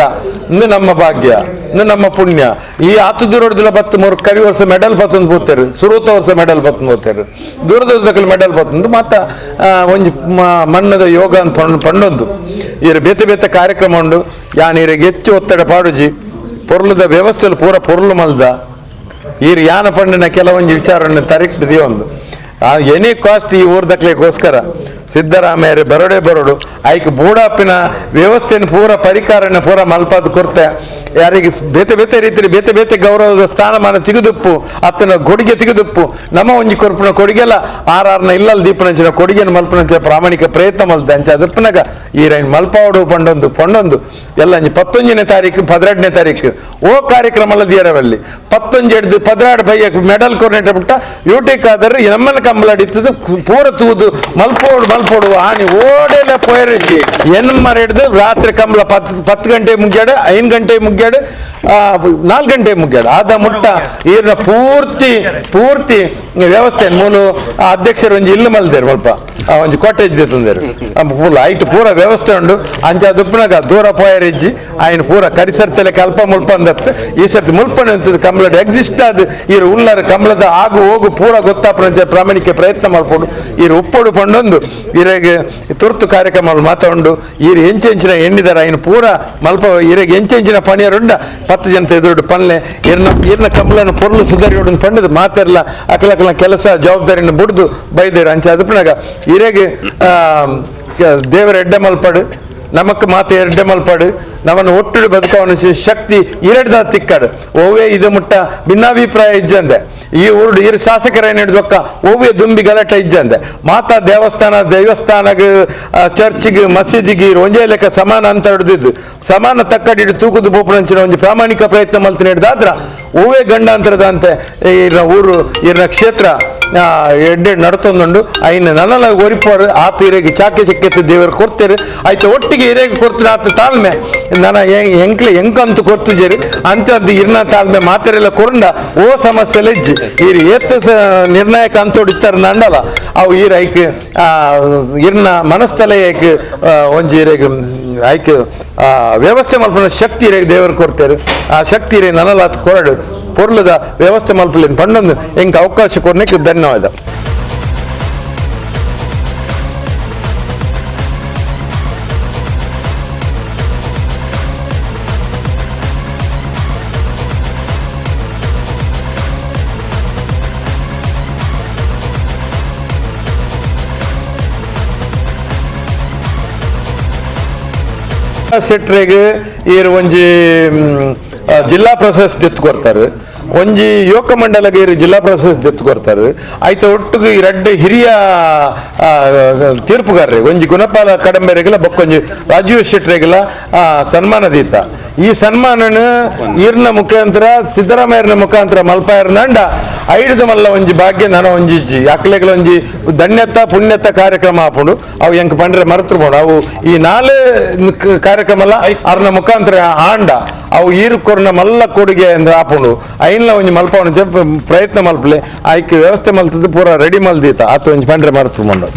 ಇಂದು ನಮ್ಮ ಭಾಗ್ಯ ಇಂದು ನಮ್ಮ ಪುಣ್ಯ. ಈ ಆತು ದೂರ ಬತ್ತು ಮೂರು ಕರಿ ವರ್ಷ ಮೆಡಲ್ ಬತ್ತೊಂದು ಹೋಗ್ತಾರೆ, ಸುರೂತ ವರ್ಷ ಮೆಡಲ್ ಬತ್ತೊಂದು ಹೋಗ್ತಾರೆ, ದೂರದೂರದಕ್ಕಲ್ಲಿ ಮೆಡಲ್ ಬತ್ತೊಂದು ಮಾತ ಒಂಜಿ ಮಣ್ಣದ ಯೋಗ ಅಂತ ಪಂಡೊಂದು ಇರ ಬೇತೆ ಬೇತೆ ಕಾರ್ಯಕ್ರಮ ಉಂಡು. ಯಾನ್ ಇರೆಗೆ ಹೆಚ್ಚು ಒತ್ತಡ ಪಾಡುಜಿ ಪೊರ್ಲದ ವ್ಯವಸ್ಥೆಯಲ್ಲಿ ಪೂರ ಪೊರ್ಲು ಮಲ್ದ ಈರು ಯಾನ ಪಂಡಿನ ಕೆಲವೊಂದು ವಿಚಾರವನ್ನು ತರಿಕ್ಟಿದೆಯೋ ಒಂದು ಆ ಎನಿ ಕಾಸ್ಟ್ ಈ ಊರ್ದಕ್ಲಿಗೋಸ್ಕರ ಸಿದ್ದರಾಮಯ್ಯರು ಬರೋಡೆ ಬರೋಡು ಆಯ್ಕೆ ಬೂಡಾಪಿನ ವ್ಯವಸ್ಥೆಯನ್ನು ಪೂರ ಪರಿಕಾರನ ಪೂರ ಮಲ್ಪಾದ ಕೊರತೆ ಯಾರಿಗೆ ಬೇತೆ ಬೇತೆ ರೀತಿಯಲ್ಲಿ ಬೇತೆ ಬೇತೆ ಗೌರವದ ಸ್ಥಾನಮಾನ ತೆಗೆದುಪ್ಪು ಅತ್ತನ ಕೊಡುಗೆ ತೆಗೆದುಪ್ಪು ನಮ್ಮ ಒಂಜಿ ಕೊರ್ಪಿನ ಕೊಡುಗೆಲ್ಲ ಆರಾರ್ನ ಇಲ್ಲಲ್ಲಿ ದೀಪನಂಚಿನ ಕೊಡುಗೆಯನ್ನು ಮಲ್ಪನಂಚಿನ ಪ್ರಾಮಾಣಿಕ ಪ್ರಯತ್ನ ಮಲ್ತ ಅಂಚ ಅದಪ್ಪನಾಗ ಈ ರೈನ್ ಮಲ್ಪಾವಡು ಪಂಡೊಂದು ಪಂಡೊಂದು ಎಲ್ಲ ಅಂಜಿ 19ನೇ ತಾರೀಕು 12ನೇ ತಾರೀಕು ಓ ಕಾರ್ಯಕ್ರಮ ಅಲ್ಲದಿಯರವಲ್ಲಿ 19 ಹಿಡ್ದು 12 ಬೈಯಕ್ಕೆ ಮೆಡಲ್ ಕೊರ್ನೆಟ ಬಿಟ್ಟ ಯೂಟಿಕಾದರೆ ನಮ್ಮನ್ನ ಕಂಬಳಡಿತ್ತದು ಪೂರ ತೂದು ಮಲ್ಪೋಡು ಮಲ್ಪೋಡು ಆನಿ ಓಡೆಲ್ಲ ಪೋಯರಿಸಿ ಎನ್ಮರ ಹಿಡ್ದು ರಾತ್ರಿ ಕಂಬಳ 10 ಗಂಟೆ ಮುಗ್ಯಾಡು 5 ಗಂಟೆ ಮುಗ್ಯಾಡು 4 ಗಂಟೆ ಮುಗ್ಯಾಡು ಆದ ಮುಟ್ಟ ಈರ್ನ ಪೂರ್ತಿ ಪೂರ್ತಿ ವ್ಯವಸ್ಥೆ ಮೂಲು ಅಧ್ಯಕ್ಷರು ಒಂಜಿ ಇಲ್ಲು ಮಲ್ದೇರು ಸ್ವಲ್ಪ ಒಂಜಿ ಕಾಟೇಜ್ ತಂದೇರು ಪೂರ ಐಟ್ ಪೂರ ವ್ಯವಸ್ಥೆ ಉಂಡು ಅಂಚ ದುಪ್ಪನಾಗ ದೂರ ಪೋಯರಿಜ್ಜಿ ಆಯ್ನ ಪೂರ ಕರಿಸರ್ತಲೆ ಕಲ್ಪ ಮುಲ್ಪ ಅಂದತ್ತು ಈ ಸರ್ತಿ ಮುಲ್ಪನೆ ಅಂತದ್ದು ಕಂಬಳದ ಎಕ್ಸಿಸ್ಟ್ ಅದು ಈರು ಉಲ್ಲರ ಕಂಬಳದ ಆಗು ಹೋಗು ಪೂರ ಗೊತ್ತಾಪನ ಪ್ರಾಮಾಣಿಕ ಪ್ರಯತ್ನ ಮಾಡ್ಕೊಂಡು ಈರು ಉಪ್ಪೋಡು ಪಂಡೊಂದು ಈರೆಗೆ ತುರ್ತು ಕಾರ್ಯಕ್ರಮ ಮಾತಾಡು ಈರು ಹೆಂಚೆಂಚಿನ ಎಣ್ಣಿದಾರ ಆಯ್ನ ಪೂರ ಮಲ್ಪ ಈರೆಗೆ ಹೆಂಚೆಂಚಿನ ಪಣಿಯರುಂಡ 10 ಜನ ಎದುರುಡು ಪನ್ಲೆ ಈರ್ನ ಈರ್ನ ಕಂಬಳನ ಪೊರ್ಲು ಸುಧಾರಿ ಪಂಡದು ಮಾತಾರಲ್ಲ ಅಕಲಕಲ ಕೆಲಸ ಜವಾಬ್ದಾರಿಯನ್ನು ಬುಡ್ದು ಬೈದೇರು ಅಂಚ ಅದಪ್ಪನಾಗ ಈರೆಗೆ ದೇವರ ಎಡ್ಡೆ ಮಲ್ಪಾಡು ನಮಕ್ ಮಾತೆ ಎಡ್ಡೆ ಮಲ್ಪಾಡು ನಮ್ಮನ್ನು ಒಟ್ಟುಡು ಬದುಕವನ ಶಕ್ತಿ ಎರಡ್ದ ತಿಕ್ಕಾಡು ಓವೇ ಇದು ಮುಟ್ಟ ಭಿನ್ನಾಭಿಪ್ರಾಯ ಇಜ್ಜಂದೆ ಈ ಊರುಡು ಇರು ಶಾಸಕರ ಏನು ಹಿಡಿದೊಕ್ಕ ಓವೇ ದುಂಬಿ ಗಲಾಟೆ ಇಜ್ಜಂದೆ ಮಾತಾ ದೇವಸ್ಥಾನ ದೇವಸ್ಥಾನಗೆ ಚರ್ಚಿಗೆ ಮಸೀದಿಗೆ ಒಂಜೇ ಲೆಕ್ಕ ಸಮಾನ ಅಂತ ಹಿಡಿದಿದ್ದು ಸಮಾನ ತಕ್ಕಡಿ ಹಿಡಿದು ತೂಕದ ಬೋಪನಂಚಿನ ಒಂದು ಪ್ರಾಮಾಣಿಕ ಪ್ರಯತ್ನ ಮಲ್ತಿನ ಹಿಡಿದಾದ್ರ ಓವೇ ಗಂಡಾಂತರದ ಅಂತೆ ಇರ್ನ ಊರು ಇರ್ನ ಕ್ಷೇತ್ರ ಎಡ್ಡೆ ನಡ್ತೊಂದುಂಡು ಐನ ನನ್ನಲ್ಲ ಒರಿಪೋರು ಆತ ಇರೆಗೆ ಚಾಕೆ ಚಕ್ಕೆತ್ತು ದೇವರು ಕೊಡ್ತೇರು ಆಯ್ತು ಒಟ್ಟಿಗೆ ಇರೆಗೆ ಕೊಡ್ತೀನಿ ಆತ ತಾಳ್ಮೆ ನನ್ನ ಎಂಕ್ಲೆ ಎಂಕಂತ ಕೊಡ್ತಿದ್ದೀರಿ ಅಂತದ್ದು ಇರ್ನ ತಾಳ್ಮೆ ಮಾತೆರೆಲ್ಲ ಕೊರಂಡ ಓ ಸಮಸ್ಯೆ ಲೆಜ್ಜಿ ಈರು ಏತ ನಿರ್ಣಾಯಕ ಅಂತೋಡಿತ್ತಾರೆ ನಂಡಲ್ಲ ಅವು ಈರ ಐಕ್ ಇರ್ನ ಮನಸ್ಥಲೆ ಐಕ್ ಒಂಜಿ ಇರೆಗೆ ಐಕ್ ವ್ಯವಸ್ಥೆ ಮಲ್ಪನ ಶಕ್ತಿ ಇರೆಗೆ ದೇವರು ಕೊಡ್ತೇರು ಆ ಶಕ್ತಿ ಇರೆ ನನ್ನಲ್ಲ ಆತ ಕೊರಡು ಪೊರ್ಲದ ವ್ಯವಸ್ಥೆ ಮಲ್ಪಲಿ ಪಂಡೊಂದು ಎಂಕ್ ಅವಕಾಶ ಕೊಡ್ಲಿಕ್ಕೆ ಧನ್ಯವಾದ. ಶೆಟ್ರಿಗೆ ಈರು ಒಂಜಿ ಜಿಲ್ಲಾ ಪ್ರಶಸ್ತಿ ದೆತ್ತು ಕೊಡ್ತಾರೆ, ಒಂಜಿ ಯುವಕ ಮಂಡಲಗೆ ಇರು ಜಿಲ್ಲಾ ಪ್ರಶಸ್ತಿ ದೆತ್ತು ಕೊಡ್ತಾರೆ. ಆಯ್ತು ಒಟ್ಟಿಗೆ ಈ ರಡ್ಡು ಹಿರಿಯ ತೀರ್ಪುಗಾರರು ಒಂಜಿ ಗುಣಪಾಲ ಕಡಂಬೆರೆಗೆಲ್ಲ ಬೊಕ್ಕೊಂಜಿ ರಾಜೀವ್ ಶೆಟ್ರಿಗೆಲ್ಲ ಸನ್ಮಾನ ದೀತ. ಈ ಸನ್ಮಾನನ ಈರ್ನ ಮುಖಾಂತರ ಸಿದ್ದರಾಮಯ್ಯನ ಮುಖಾಂತರ ಮಲ್ಪಾಯರ್ನಂಡ ಐಡ್ದು ಮಲ್ಲ ಒಂಜಿ ಭಾಗ್ಯ ನನ ಒಂಜಿಜ್ಜಿ ಅಕ್ಲೆಗಳ ಒಂಜಿ ಧನ್ಯತ ಪುಣ್ಯತ ಕಾರ್ಯಕ್ರಮ ಆಪುಂಡು ಅವು ಎಂಕ್ ಪಂಡ್ರೆ ಮರೆತು ಬೋಡು ಅವು ಈ ನಾಲೆ ಕಾರ್ಯಕ್ರಮ ಅಲ್ಲ ಅರ್ನ ಮುಖಾಂತರ ಆಂಡ ಅವು ಈರು ಕೊರ್ನ ಮಲ್ಲ ಕೊಡುಗೆ ಅಂದ್ರೆ ಆಪುಂಡು ಐನ್ಲ ಒಂಜಿ ಮಲ್ಪವನ ಪ್ರಯತ್ನ ಮಲ್ಪಲೆ ಆಯ್ಕೆ ವ್ಯವಸ್ಥೆ ಮಲ್ತದ್ದು ಪೂರ ರೆಡಿ ಮಲ್ದೀತ ಆತ ಒಂಜಿ ಪಂಡ್ರೆ ಮರೆತು ಬೋಂಡು.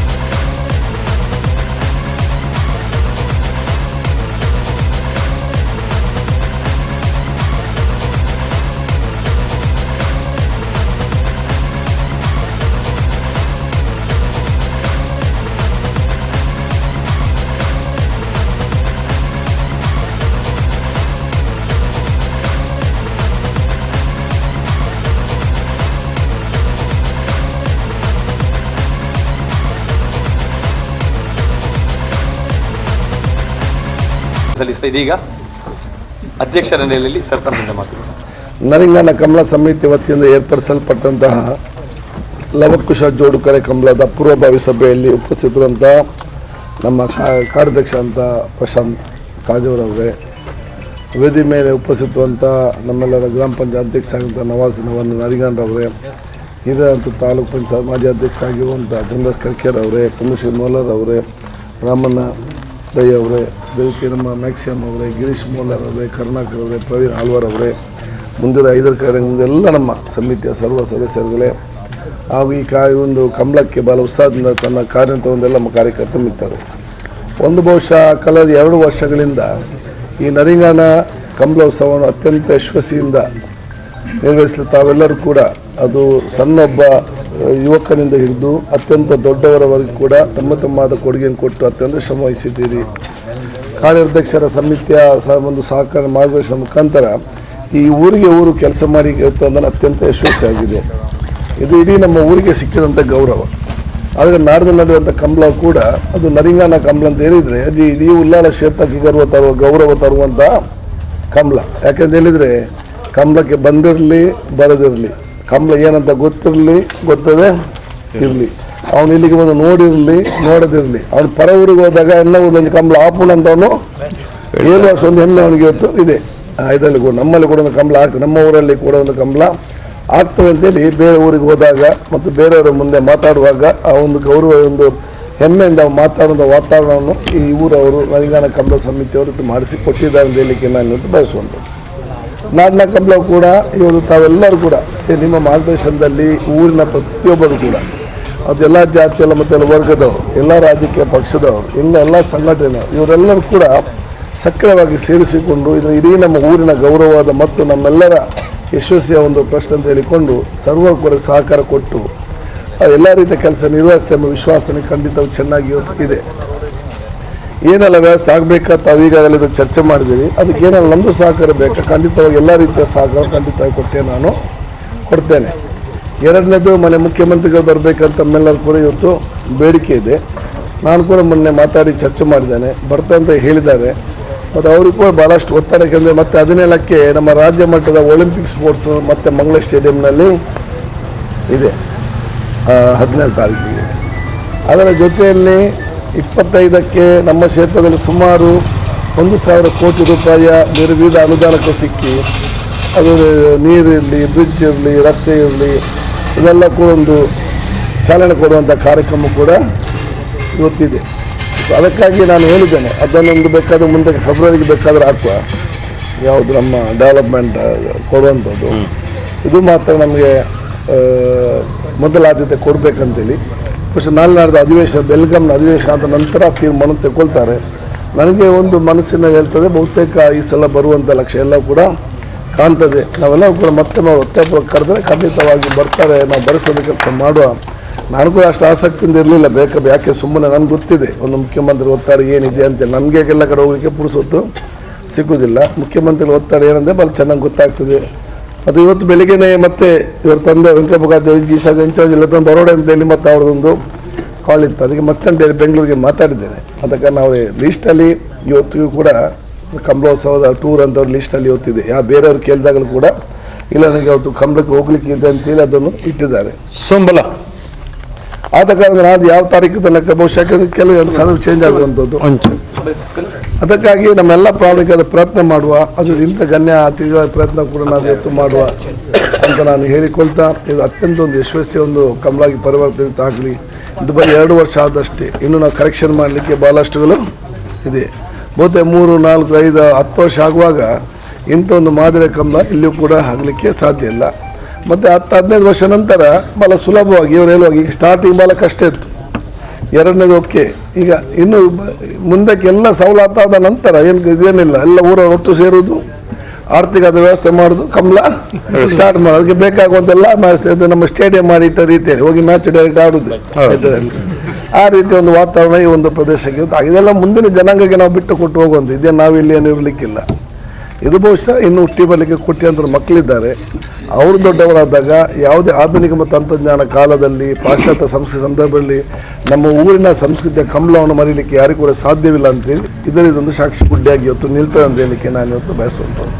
ಸಲ್ಲಿಸ್ತಾ ಇದೀಗ ಅಧ್ಯಕ್ಷರ ನೆಲೆಯಲ್ಲಿ ಸರ್ಕಾರ ಮಾತು. ನರಿಂಗನ ಕಮಲ ಸಮಿತಿ ವತಿಯಿಂದ ಏರ್ಪಡಿಸಲ್ಪಟ್ಟಂತಹ ಲವಕುಶ ಜೋಡುಕರೆ ಕಂಬಳದ ಪೂರ್ವಭಾವಿ ಸಭೆಯಲ್ಲಿ ಉಪಸ್ಥಿತರಂತಹ ನಮ್ಮ ಕಾರ್ಯಾಧ್ಯಕ್ಷ ಅಂತ ಪ್ರಶಾಂತ್ ಕಾಜೂರವರೇ, ವೇದಿ ಮೇಲೆ ಉಪಸ್ಥಿತರುವಂಥ ನಮ್ಮೆಲ್ಲರ ಗ್ರಾಮ ಪಂಚಾಯತ್ ಅಧ್ಯಕ್ಷ ಆಗಿರುವಂಥ ನವಾಜ್ ನವನ್ ನರಿಗಾನ್ರವರೇ, ಹಿರಿಯರಂಥ ತಾಲೂಕು ಪಂಚಾಯತ್ ಮಾಜಿ ಅಧ್ಯಕ್ಷ ಆಗಿರುವಂಥ ಚಂದ್ರಶೇಖರ್ ಖರ್ಕೇರ್ ಅವರೇ, ಚಂದ್ರಶೇಖರ್ ಮೋಲರ್ ಅವರೇ, ರಾಮಣ್ಣ Rai ಅವರೇ, ಅದಕ್ಕೆ ನಮ್ಮ ಮ್ಯಾಕ್ಸಿಯಮ್ ಅವರೇ, ಗಿರೀಶ್ ಮೋಲರ್ ಅವರೇ, ಕರುಣಾಕರ್ ಅವರೇ, ಪ್ರವೀಣ್ ಆಳ್ವಾರ್ ಅವರೇ, ಮುಂದಿನ ಐದರ ಕಾರ್ಯ ಎಲ್ಲ ನಮ್ಮ ಸಮಿತಿಯ ಸರ್ವ ಸದಸ್ಯರುಗಳೇ, ಹಾಗೂ ಈ ಒಂದು ಕಂಬಳಕ್ಕೆ ಭಾಳ ಉತ್ಸಾಹದಿಂದ ತನ್ನ ಕಾರ್ಯಂತವನ್ನೆಲ್ಲ ನಮ್ಮ ಕಾರ್ಯಕರ್ತ ಮಿತ್ತರು. ಒಂದು ಬಹುಶಃ ಕಳೆದ 2 ವರ್ಷಗಳಿಂದ ಈ ನರಿಂಗಾನ ಕಂಬಳೋತ್ಸವವನ್ನು ಅತ್ಯಂತ ಯಶಸ್ವಿಯಿಂದ ನಿರ್ವಹಿಸಲು ತಾವೆಲ್ಲರೂ ಕೂಡ, ಅದು ಸಣ್ಣೊಬ್ಬ ಯುವಕನಿಂದ ಹಿಡಿದು ಅತ್ಯಂತ ದೊಡ್ಡವರವರೆಗೂ ಕೂಡ ತಮ್ಮ ತಮ್ಮಾದ ಕೊಡುಗೆಯನ್ನು ಕೊಟ್ಟು ಅತ್ಯಂತ ಶ್ರಮವಹಿಸಿದ್ದೀರಿ. ಕಾರ್ಯಾಧ್ಯಕ್ಷರ ಸಮಿತಿಯ ಒಂದು ಸಹಕಾರ ಮಾರ್ಗದರ್ಶನ ಮುಖಾಂತರ ಈ ಊರಿಗೆ ಊರು ಕೆಲಸ ಮಾಡಿ ಅದನ್ನು ಅತ್ಯಂತ ಯಶಸ್ವಿಯಾಗಿದೆ. ಇದು ಇಡೀ ನಮ್ಮ ಊರಿಗೆ ಸಿಕ್ಕಿದಂಥ ಗೌರವ. ಆದರೆ ನಾಡಿನ ನಡೆಯುವಂಥ ಕಂಬಳ ಕೂಡ ಅದು ನರಿಂಗಾನ ಕಂಬಳ ಅಂತ ಹೇಳಿದರೆ ಅದು ಇಡೀ ಉಲ್ಲಾಳ ಕ್ಷೇತ್ರಕ್ಕೆ ಗೌರವ ತರುವಂಥ ಕಂಬಳ. ಯಾಕೆಂತ ಹೇಳಿದರೆ ಕಂಬಳಕ್ಕೆ ಬಂದಿರಲಿ ಬರದಿರಲಿ, ಕಂಬಳ ಏನಂತ ಗೊತ್ತಿರಲಿ ಗೊತ್ತದೆ ಇರಲಿ, ಅವನು ಇಲ್ಲಿಗೆ ಬಂದು ನೋಡಿರಲಿ ನೋಡದಿರಲಿ, ಅವನು ಪರ ಊರಿಗೆ ಹೋದಾಗ ಎಣ್ಣ ಒಂದು ಕಂಬಳ ಆಪುಣ ಅಂತ ಅವನು 7 ವರ್ಷ ಒಂದು ಹೆಮ್ಮೆ ಅವನಿಗೆ ಇವತ್ತು ಇದೆ. ಇದರಲ್ಲಿ ಕೂಡ ನಮ್ಮಲ್ಲಿ ಕೂಡ ಒಂದು ಕಂಬಳ ಆಗ್ತದೆ, ನಮ್ಮ ಊರಲ್ಲಿ ಕೂಡ ಒಂದು ಕಂಬಳ ಆಗ್ತದೆ ಅಂತೇಳಿ ಬೇರೆ ಊರಿಗೆ ಹೋದಾಗ ಮತ್ತು ಬೇರೆಯವರ ಮುಂದೆ ಮಾತಾಡುವಾಗ ಆ ಒಂದು ಗೌರವ, ಒಂದು ಹೆಮ್ಮೆಯಿಂದ ಮಾತಾಡುವಂಥ ವಾತಾವರಣವನ್ನು ಈ ಊರವರು ನರಿಂಗಾನ ಕಂಬಳ ಸಮಿತಿಯವರು ಮಾಡಿಸಿಕೊಟ್ಟಿದ್ದಾರೆ ಅಂತ ಹೇಳಲಿಕ್ಕೆ ನಾನು ಇವತ್ತು ಬಯಸುವಂಥದ್ದು. ನಾಡಿನ ಕಂಬಳ ಕೂಡ ಇವತ್ತು ತಾವೆಲ್ಲರೂ ಕೂಡ ಸೇ ನಿಮ್ಮ ಮಾರ್ಗದರ್ಶನದಲ್ಲಿ ಊರಿನ ಪ್ರತಿಯೊಬ್ಬರು ಕೂಡ, ಅದೆಲ್ಲ ಜಾತಿಯಲ್ಲ ಮತ್ತು ಎಲ್ಲ ವರ್ಗದವರು, ಎಲ್ಲ ರಾಜಕೀಯ ಪಕ್ಷದವರು, ಇನ್ನು ಎಲ್ಲ ಸಂಘಟನೆ ಇವರೆಲ್ಲರೂ ಕೂಡ ಸಕ್ರಿಯವಾಗಿ ಸೇರಿಸಿಕೊಂಡು ಇದು ಇಡೀ ನಮ್ಮ ಊರಿನ ಗೌರವದ ಮತ್ತು ನಮ್ಮೆಲ್ಲರ ಯಶಸ್ವಿಯ ಒಂದು ಪ್ರಶ್ನೆ ಅಂತ ಹೇಳಿಕೊಂಡು ಸರ್ವರು ಕೂಡ ಸಹಕಾರ ಕೊಟ್ಟು ಎಲ್ಲ ರೀತಿಯ ಕೆಲಸ ನಿರ್ವಹಿಸ್ತೇವೆ ಎಂಬ ವಿಶ್ವಾಸನೆ ಖಂಡಿತವು ಚೆನ್ನಾಗಿ ಇದೆ. ಏನೆಲ್ಲ ವ್ಯವಸ್ಥೆ ಆಗಬೇಕಾ ತಾವು ಈಗಾಗಲೇ ಇದು ಚರ್ಚೆ ಮಾಡಿದ್ದೀವಿ. ಅದಕ್ಕೆ ಏನೆಲ್ಲ ನಮ್ಮದು ಸಹಕಾರ ಬೇಕಾ ಖಂಡಿತವಾಗಿ ಎಲ್ಲ ರೀತಿಯ ಸಹಕಾರ ಖಂಡಿತವಾಗಿ ಕೊಟ್ಟೆ ನಾನು ಕೊಡ್ತೇನೆ. ಎರಡನೇದು, ಮನೆ ಮುಖ್ಯಮಂತ್ರಿಗಳು ಬರಬೇಕಂತ ತಮ್ಮೆಲ್ಲರೂ ಕೂಡ ಇವತ್ತು ಬೇಡಿಕೆ ಇದೆ. ನಾನು ಕೂಡ ಮೊನ್ನೆ ಮಾತಾಡಿ ಚರ್ಚೆ ಮಾಡಿದ್ದೇನೆ, ಬರ್ತಂತ ಹೇಳಿದ್ದಾರೆ. ಮತ್ತು ಅವ್ರಿಗೂ ಕೂಡ ಭಾಳಷ್ಟು ಒತ್ತಡ, ಯಾಕೆಂದರೆ ಮತ್ತು 17ಕ್ಕೆ ನಮ್ಮ ರಾಜ್ಯ ಮಟ್ಟದ ಒಲಿಂಪಿಕ್ ಸ್ಪೋರ್ಟ್ಸ್ ಮತ್ತು ಮಂಗಳ ಸ್ಟೇಡಿಯಂನಲ್ಲಿ ಇದೆ 17 ತಾರೀಕಿಗೆ. ಅದರ ಜೊತೆಯಲ್ಲಿ 25ಕ್ಕೆ ನಮ್ಮ ಕ್ಷೇತ್ರದಲ್ಲಿ ಸುಮಾರು 1,000 ಕೋಟಿ ರೂಪಾಯಿಯ ಬೇರೆ ವಿವಿಧ ಅನುದಾನಕ್ಕೂ ಸಿಕ್ಕಿ, ಅದು ನೀರಿರಲಿ, ಬ್ರಿಡ್ಜ್ ಇರಲಿ, ರಸ್ತೆ ಇರಲಿ, ಇದೆಲ್ಲ ಕೂಡ ಒಂದು ಚಾಲನೆ ಕೊಡುವಂಥ ಕಾರ್ಯಕ್ರಮ ಕೂಡ ಇವತ್ತಿದೆ. ಸೊ ಅದಕ್ಕಾಗಿ ನಾನು ಹೇಳಿದ್ದೇನೆ, ಅದನ್ನೊಂದು ಬೇಕಾದರೆ ಮುಂದಕ್ಕೆ ಫೆಬ್ರವರಿಗೆ ಬೇಕಾದರೆ ಹಾಕುವ, ಯಾವುದು ನಮ್ಮ ಡೆವಲಪ್ಮೆಂಟ್ ಕೊಡುವಂಥದ್ದು, ಇದು ಮಾತ್ರ ನಮಗೆ ಮೊದಲ ಆದ್ಯತೆ ಕೊಡಬೇಕಂತೇಳಿ. ಬಹುಶಃ ನಾಳೆ ಅಧಿವೇಶನ, ಬೆಲ್ಗಾಮ್ನ ಅಧಿವೇಶನ ಆದ ನಂತರ ತೀರ್ಮಾನ ತಗೊಳ್ತಾರೆ. ನನಗೆ ಒಂದು ಮನಸ್ಸಿನ ಹೇಳ್ತದೆ, ಬಹುತೇಕ ಈ ಸಲ ಬರುವಂಥ ಲಕ್ಷ್ಯ ಎಲ್ಲ ಕೂಡ ಕಾಣ್ತದೆ. ನಾವೆಲ್ಲ ಕೂಡ ಮತ್ತೆ ನಾವು ಒತ್ತಾಯ ಕರೆದ್ರೆ ಖಂಡಿತವಾಗಿ ಬರ್ತಾರೆ, ನಾವು ಬರೆಸೋದ ಕೆಲಸ ಮಾಡುವ. ನಾನು ಕೂಡ ಅಷ್ಟು ಆಸಕ್ತಿಯಿಂದ ಇರಲಿಲ್ಲ, ಬೇಕಾ ಯಾಕೆ ಸುಮ್ಮನೆ ನನಗೆ ಗೊತ್ತಿದೆ ಒಂದು ಮುಖ್ಯಮಂತ್ರಿ ಒತ್ತಡ ಏನಿದೆ ಅಂತೇಳಿ. ನಮಗೆ ಎಲ್ಲ ಕಡೆ ಹೋಗಲಿಕ್ಕೆ ಪುರುಸೊತ್ತು ಸಿಕ್ಕುವುದಿಲ್ಲ. ಮುಖ್ಯಮಂತ್ರಿಗಳ ಒತ್ತಡ ಏನಂದರೆ ಭಾಳ ಚೆನ್ನಾಗಿ ಗೊತ್ತಾಗ್ತದೆ. ಅದು ಇವತ್ತು ಬೆಳಿಗ್ಗೆನೇ ಮತ್ತೆ ಇವ್ರ ತಂದೆ ವೆಂಕಟಪ್ಪ ಜಿ ಸರ್ ಇಲ್ಲ ತಂದು ಬರೋಡೆ ಅಂತೇಳಿ ಮತ್ತೆ ಅವ್ರದ್ದೊಂದು ಕಾಲ್ ಇತ್ತು. ಅದಕ್ಕೆ ಮತ್ತೆ ಅಂತೇಳಿ ಬೆಂಗಳೂರಿಗೆ ಮಾತಾಡಿದ್ದೇನೆ. ಅದಕ್ಕೆ ನಾವು ಲೀಸ್ಟಲ್ಲಿ ಇವತ್ತಿಗೂ ಕೂಡ ಕಂಬಳೋತ್ಸವದ ಟೂರ್ ಅಂತವ್ರ ಲೀಸ್ಟಲ್ಲಿ ಇವತ್ತಿದೆ. ಯಾವ ಬೇರೆಯವ್ರು ಕೇಳಿದಾಗಲೂ ಕೂಡ ಇಲ್ಲ ನನಗೆ ಅವತ್ತು ಕಂಬಳಕ್ಕೆ ಹೋಗ್ಲಿಕ್ಕೆ ಇದೆ ಅಂತೇಳಿ ಅದನ್ನು ಇಟ್ಟಿದ್ದಾರೆ. ಸೋಂಬಲ ಆದ ಕಾರಣ ಅದು ಯಾವ ತಾರೀಕು ತನಕ ಬಹುಶಃ ಕೆಲವು ಸಲ ಚೇಂಜ್ ಆಗುವಂಥದ್ದು. ಅದಕ್ಕಾಗಿ ನಮ್ಮೆಲ್ಲ ಪ್ರಾಮಾಣಿಕದ ಪ್ರಯತ್ನ ಮಾಡುವ, ಅದು ಇಂಥ ಗಣ್ಯ ಅತಿಥಿಗಳ ಪ್ರಯತ್ನ ಕೂಡ ನಾವು ಇವತ್ತು ಮಾಡುವ ಅಂತ ನಾನು ಹೇಳಿಕೊಳ್ತಾ, ಇದು ಅತ್ಯಂತ ಒಂದು ಯಶಸ್ವಿ ಒಂದು ಕಂಬಳಾಗಿ ಪರಿವರ್ತನೆ ಆಗಲಿ. ಇದು ಬರೀ 2 ವರ್ಷ ಆದಷ್ಟೇ, ಇನ್ನು ನಾವು ಕರೆಕ್ಷನ್ ಮಾಡಲಿಕ್ಕೆ ಭಾಳಷ್ಟುಗಳು ಇದೆ. ಬಹುತೇಕ 3, 4, 5, 10 ವರ್ಷ ಆಗುವಾಗ ಇಂಥ ಒಂದು ಮಾದರಿಯ ಕಂಬಳ ಇಲ್ಲಿಯೂ ಕೂಡ ಆಗಲಿಕ್ಕೆ ಸಾಧ್ಯ ಇಲ್ಲ. ಮತ್ತು 10, 15 ವರ್ಷ ನಂತರ ಭಾಳ ಸುಲಭವಾಗಿ ಇವರು ಹೇಳುವಾಗ, ಈಗ ಸ್ಟಾರ್ಟಿಂಗ್ ಭಾಳ ಕಷ್ಟ ಇತ್ತು, ಎರಡನೇದು ಓಕೆ, ಈಗ ಇನ್ನು ಮುಂದಕ್ಕೆ ಎಲ್ಲ ಸವಲತ್ತಾದ ನಂತರ ಏನು ಇದೇನಿಲ್ಲ, ಎಲ್ಲ ಊರವರು ಒಟ್ಟು ಸೇರುವುದು, ಆರ್ಥಿಕ ವ್ಯವಸ್ಥೆ ಮಾಡೋದು, ಕಂಬಳ ಸ್ಟಾರ್ಟ್ ಮಾಡೋದು, ಅದಕ್ಕೆ ಬೇಕಾಗುವಂತೆಲ್ಲ ನಮ್ಮ ಸ್ಟೇಡಿಯಂ ಮಾಡಿ ಇಟ್ಟ ರೀತಿಯಲ್ಲಿ ಹೋಗಿ ಮ್ಯಾಚ್ ಡೈರೆಕ್ಟ್ ಆಡೋದು, ಆ ರೀತಿ ಒಂದು ವಾತಾವರಣ ಈ ಒಂದು ಪ್ರದೇಶಕ್ಕೆ ಇದೆಲ್ಲ ಮುಂದಿನ ಜನಾಂಗಕ್ಕೆ ನಾವು ಬಿಟ್ಟು ಕೊಟ್ಟು ಹೋಗುವಂಥ ಇದೇ, ನಾವು ಇಲ್ಲಿ ಏನು ಇರಲಿಕ್ಕಿಲ್ಲ. ಇದು ಬಹುಶಃ ಇನ್ನು ಹುಟ್ಟಿ ಬರಲಿಕ್ಕೆ ಕೋಟ್ಯಾಂತರ ಮಕ್ಕಳಿದ್ದಾರೆ. ಅವರು ದೊಡ್ಡವರಾದಾಗ ಯಾವುದೇ ಆಧುನಿಕ ಮತ್ತು ತಂತ್ರಜ್ಞಾನ ಕಾಲದಲ್ಲಿ ಪಾಶ್ಚಾತ್ಯ ಸಂಸ್ಕೃತಿ ಸಂದರ್ಭದಲ್ಲಿ ನಮ್ಮ ಊರಿನ ಸಂಸ್ಕೃತಿಯ ಕಂಬಳವನ್ನು ಮರೀಲಿಕ್ಕೆ ಯಾರಿಗೂ ಕೂಡ ಸಾಧ್ಯವಿಲ್ಲ ಅಂತೇಳಿ ಇದರ ಇದೊಂದು ಸಾಕ್ಷಿ ಗುಡ್ಡೆಯಾಗಿ ಇವತ್ತು ನಿಲ್ತದೆ ಅಂತ ಹೇಳಲಿಕ್ಕೆ ನಾನು ಇವತ್ತು ಬಯಸುವಂಥದ್ದು.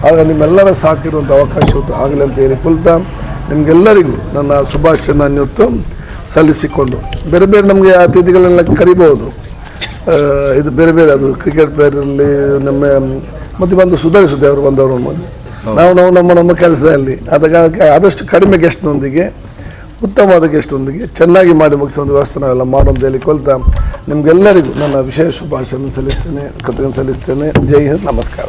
ಆಗ ನಿಮ್ಮೆಲ್ಲರ ಸಾಕಿರುವಂಥ ಅವಕಾಶ ಇವತ್ತು ಆಗಲಿ ಅಂತ ಹೇಳಿಕೊಳ್ತಾ ನಿಮಗೆಲ್ಲರಿಗೂ ನನ್ನ ಶುಭಾಶಯ ನಾನು ಇವತ್ತು ಸಲ್ಲಿಸಿಕೊಂಡು, ಬೇರೆ ಬೇರೆ ನಮಗೆ ಅತಿಥಿಗಳನ್ನೆಲ್ಲ ಕರಿಬಹುದು, ಇದು ಬೇರೆ ಬೇರೆ ಅದು ಕ್ರಿಕೆಟ್ ಪ್ಲೇಯರಲ್ಲಿ ನಮ್ಮ ಮತ್ತು ಬಂದು ಸುಧಾರಿಸುತ್ತೆ ಅವರು ಬಂದವರು ನಾವು ನಾವು ನಮ್ಮ ನಮ್ಮ ಕೆಲಸದಲ್ಲಿ ಅದಕ್ಕೆ ಆದಷ್ಟು ಕಡಿಮೆ ಗೆಸ್ಟ್ನೊಂದಿಗೆ ಉತ್ತಮವಾದ ಗೆಸ್ಟೊಂದಿಗೆ ಚೆನ್ನಾಗಿ ಮಾಡಿ ಮುಗಿಸೋ ಒಂದು ವ್ಯವಸ್ಥೆ ನಾವೆಲ್ಲ ಮಾಡೋಂತ ಹೇಳಿ ಕೊಲ್ತಾ ನಿಮಗೆಲ್ಲರಿಗೂ ನನ್ನ ವಿಶೇಷ ಶುಭಾಶಯನ್ನು ಸಲ್ಲಿಸ್ತೇನೆ, ಕೃತಜ್ಞತೆ ಸಲ್ಲಿಸ್ತೇನೆ. ಜೈ ಹಿಂದ್, ನಮಸ್ಕಾರ.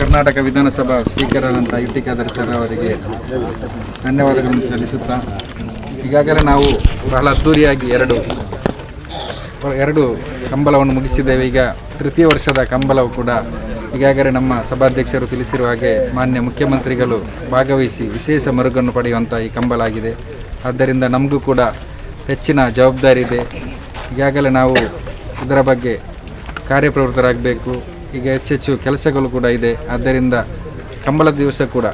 ಕರ್ನಾಟಕ ವಿಧಾನಸಭಾ ಸ್ಪೀಕರ್ ಆದಂಥ ಯು ಟಿ ಖಾದರ್ ಸರ್ ಅವರಿಗೆ ಧನ್ಯವಾದಗಳನ್ನು ಸಲ್ಲಿಸುತ್ತಾ, ಈಗಾಗಲೇ ನಾವು ಬಹಳ ಅದ್ಧೂರಿಯಾಗಿ ಎರಡು ಎರಡು ಕಂಬಳವನ್ನು ಮುಗಿಸಿದ್ದೇವೆ. ಈಗ ತೃತೀಯ ವರ್ಷದ ಕಂಬಳವು ಕೂಡ ಈಗಾಗಲೇ ನಮ್ಮ ಸಭಾಧ್ಯಕ್ಷರು ತಿಳಿಸಿರುವ ಹಾಗೆ ಮಾನ್ಯ ಮುಖ್ಯಮಂತ್ರಿಗಳು ಭಾಗವಹಿಸಿ ವಿಶೇಷ ಮರುಗನ್ನು ಪಡೆಯುವಂಥ ಈ ಕಂಬಳ ಆಗಿದೆ. ಆದ್ದರಿಂದ ನಮಗೂ ಕೂಡ ಹೆಚ್ಚಿನ ಜವಾಬ್ದಾರಿ ಇದೆ. ಈಗಾಗಲೇ ನಾವು ಇದರ ಬಗ್ಗೆ ಕಾರ್ಯಪ್ರವೃತ್ತರಾಗಬೇಕು. ಈಗ ಹೆಚ್ಚೆಚ್ಚು ಕೆಲಸಗಳು ಕೂಡ ಇದೆ. ಆದ್ದರಿಂದ ಕಂಬಳ ದಿವಸ ಕೂಡ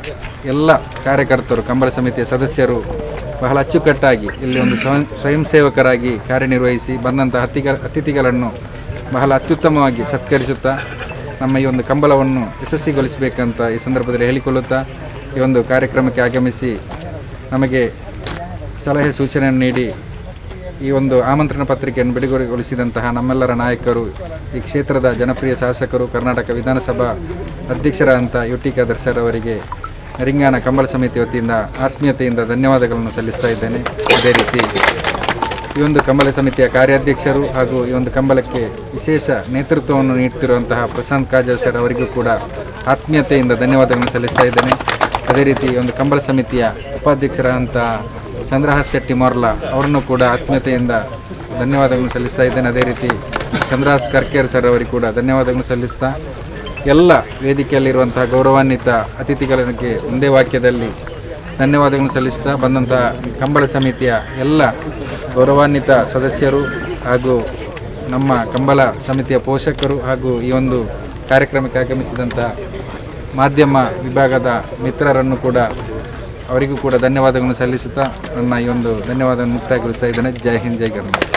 ಎಲ್ಲ ಕಾರ್ಯಕರ್ತರು, ಕಂಬಳ ಸಮಿತಿಯ ಸದಸ್ಯರು ಬಹಳ ಅಚ್ಚುಕಟ್ಟಾಗಿ ಇಲ್ಲಿ ಒಂದು ಸ್ವಯಂ ಸೇವಕರಾಗಿ ಕಾರ್ಯನಿರ್ವಹಿಸಿ ಬಂದಂಥ ಅತಿಥಿಗಳನ್ನು ಬಹಳ ಅತ್ಯುತ್ತಮವಾಗಿ ಸತ್ಕರಿಸುತ್ತಾ ನಮ್ಮ ಈ ಒಂದು ಕಂಬಳವನ್ನು ಯಶಸ್ವಿಗೊಳಿಸಬೇಕಂತ ಈ ಸಂದರ್ಭದಲ್ಲಿ ಹೇಳಿಕೊಳ್ಳುತ್ತಾ, ಈ ಒಂದು ಕಾರ್ಯಕ್ರಮಕ್ಕೆ ಆಗಮಿಸಿ ನಮಗೆ ಸಲಹೆ ಸೂಚನೆಯನ್ನು ನೀಡಿ ಈ ಒಂದು ಆಮಂತ್ರಣ ಪತ್ರಿಕೆಯನ್ನು ಬಿಡುಗಡೆಗೊಳಿಸಿದಂತಹ ನಮ್ಮೆಲ್ಲರ ನಾಯಕರು, ಈ ಕ್ಷೇತ್ರದ ಜನಪ್ರಿಯ ಶಾಸಕರು, ಕರ್ನಾಟಕ ವಿಧಾನಸಭಾ ಅಧ್ಯಕ್ಷರಾದಂಥ ಯು ಟಿ ಖಾದರ್ ಸರ್ ಅವರಿಗೆ ರಿಂಗಾನ ಕಂಬಳ ಸಮಿತಿ ವತಿಯಿಂದ ಆತ್ಮೀಯತೆಯಿಂದ ಧನ್ಯವಾದಗಳನ್ನು ಸಲ್ಲಿಸ್ತಾ ಇದ್ದೇನೆ. ಅದೇ ರೀತಿ ಈ ಒಂದು ಕಂಬಳ ಸಮಿತಿಯ ಕಾರ್ಯಾಧ್ಯಕ್ಷರು ಹಾಗೂ ಈ ಒಂದು ಕಂಬಳಕ್ಕೆ ವಿಶೇಷ ನೇತೃತ್ವವನ್ನು ನೀಡುತ್ತಿರುವಂತಹ ಪ್ರಶಾಂತ್ ಕಾಜಾವ್ ಸರ್ ಅವರಿಗೂ ಕೂಡ ಆತ್ಮೀಯತೆಯಿಂದ ಧನ್ಯವಾದಗಳನ್ನು ಸಲ್ಲಿಸ್ತಾ ಇದ್ದೇನೆ. ಅದೇ ರೀತಿ ಈ ಒಂದು ಕಂಬಳ ಸಮಿತಿಯ ಉಪಾಧ್ಯಕ್ಷರಾದಂಥ ಚಂದ್ರಹಾಸ್ ಶೆಟ್ಟಿ ಮೊರ್ಲಾ ಅವರನ್ನು ಕೂಡ ಆತ್ಮೀಯತೆಯಿಂದ ಧನ್ಯವಾದಗಳನ್ನು ಸಲ್ಲಿಸ್ತಾ ಇದ್ದೇನೆ. ಅದೇ ರೀತಿ ಚಂದ್ರಹಾಸ್ ಕರ್ಕೇರ್ ಸರ್ ಅವರಿಗೂ ಕೂಡ ಧನ್ಯವಾದಗಳನ್ನು ಸಲ್ಲಿಸ್ತಾ, ಎಲ್ಲ ವೇದಿಕೆಯಲ್ಲಿರುವಂತಹ ಗೌರವಾನ್ವಿತ ಅತಿಥಿಗಳಿಗೆ ಒಂದೇ ವಾಕ್ಯದಲ್ಲಿ ಧನ್ಯವಾದಗಳನ್ನು ಸಲ್ಲಿಸ್ತಾ, ಬಂದಂತಹ ಕಂಬಳ ಸಮಿತಿಯ ಎಲ್ಲ ಗೌರವಾನ್ವಿತ ಸದಸ್ಯರು ಹಾಗೂ ನಮ್ಮ ಕಂಬಳ ಸಮಿತಿಯ ಪೋಷಕರು ಹಾಗೂ ಈ ಒಂದು ಕಾರ್ಯಕ್ರಮಕ್ಕೆ ಆಗಮಿಸಿದಂಥ ಮಾಧ್ಯಮ ವಿಭಾಗದ ಮಿತ್ರರನ್ನು ಕೂಡ ಅವರಿಗೂ ಕೂಡ ಧನ್ಯವಾದಗಳನ್ನು ಸಲ್ಲಿಸುತ್ತಾ ನನ್ನ ಈ ಒಂದು ಧನ್ಯವಾದವನ್ನು ಮುಕ್ತಾಯಗೊಳಿಸ್ತಾ ಇದ್ದೇನೆ. ಜೈ ಹಿಂದ್, ಜೈ ಕರ್ನಾಟಕ.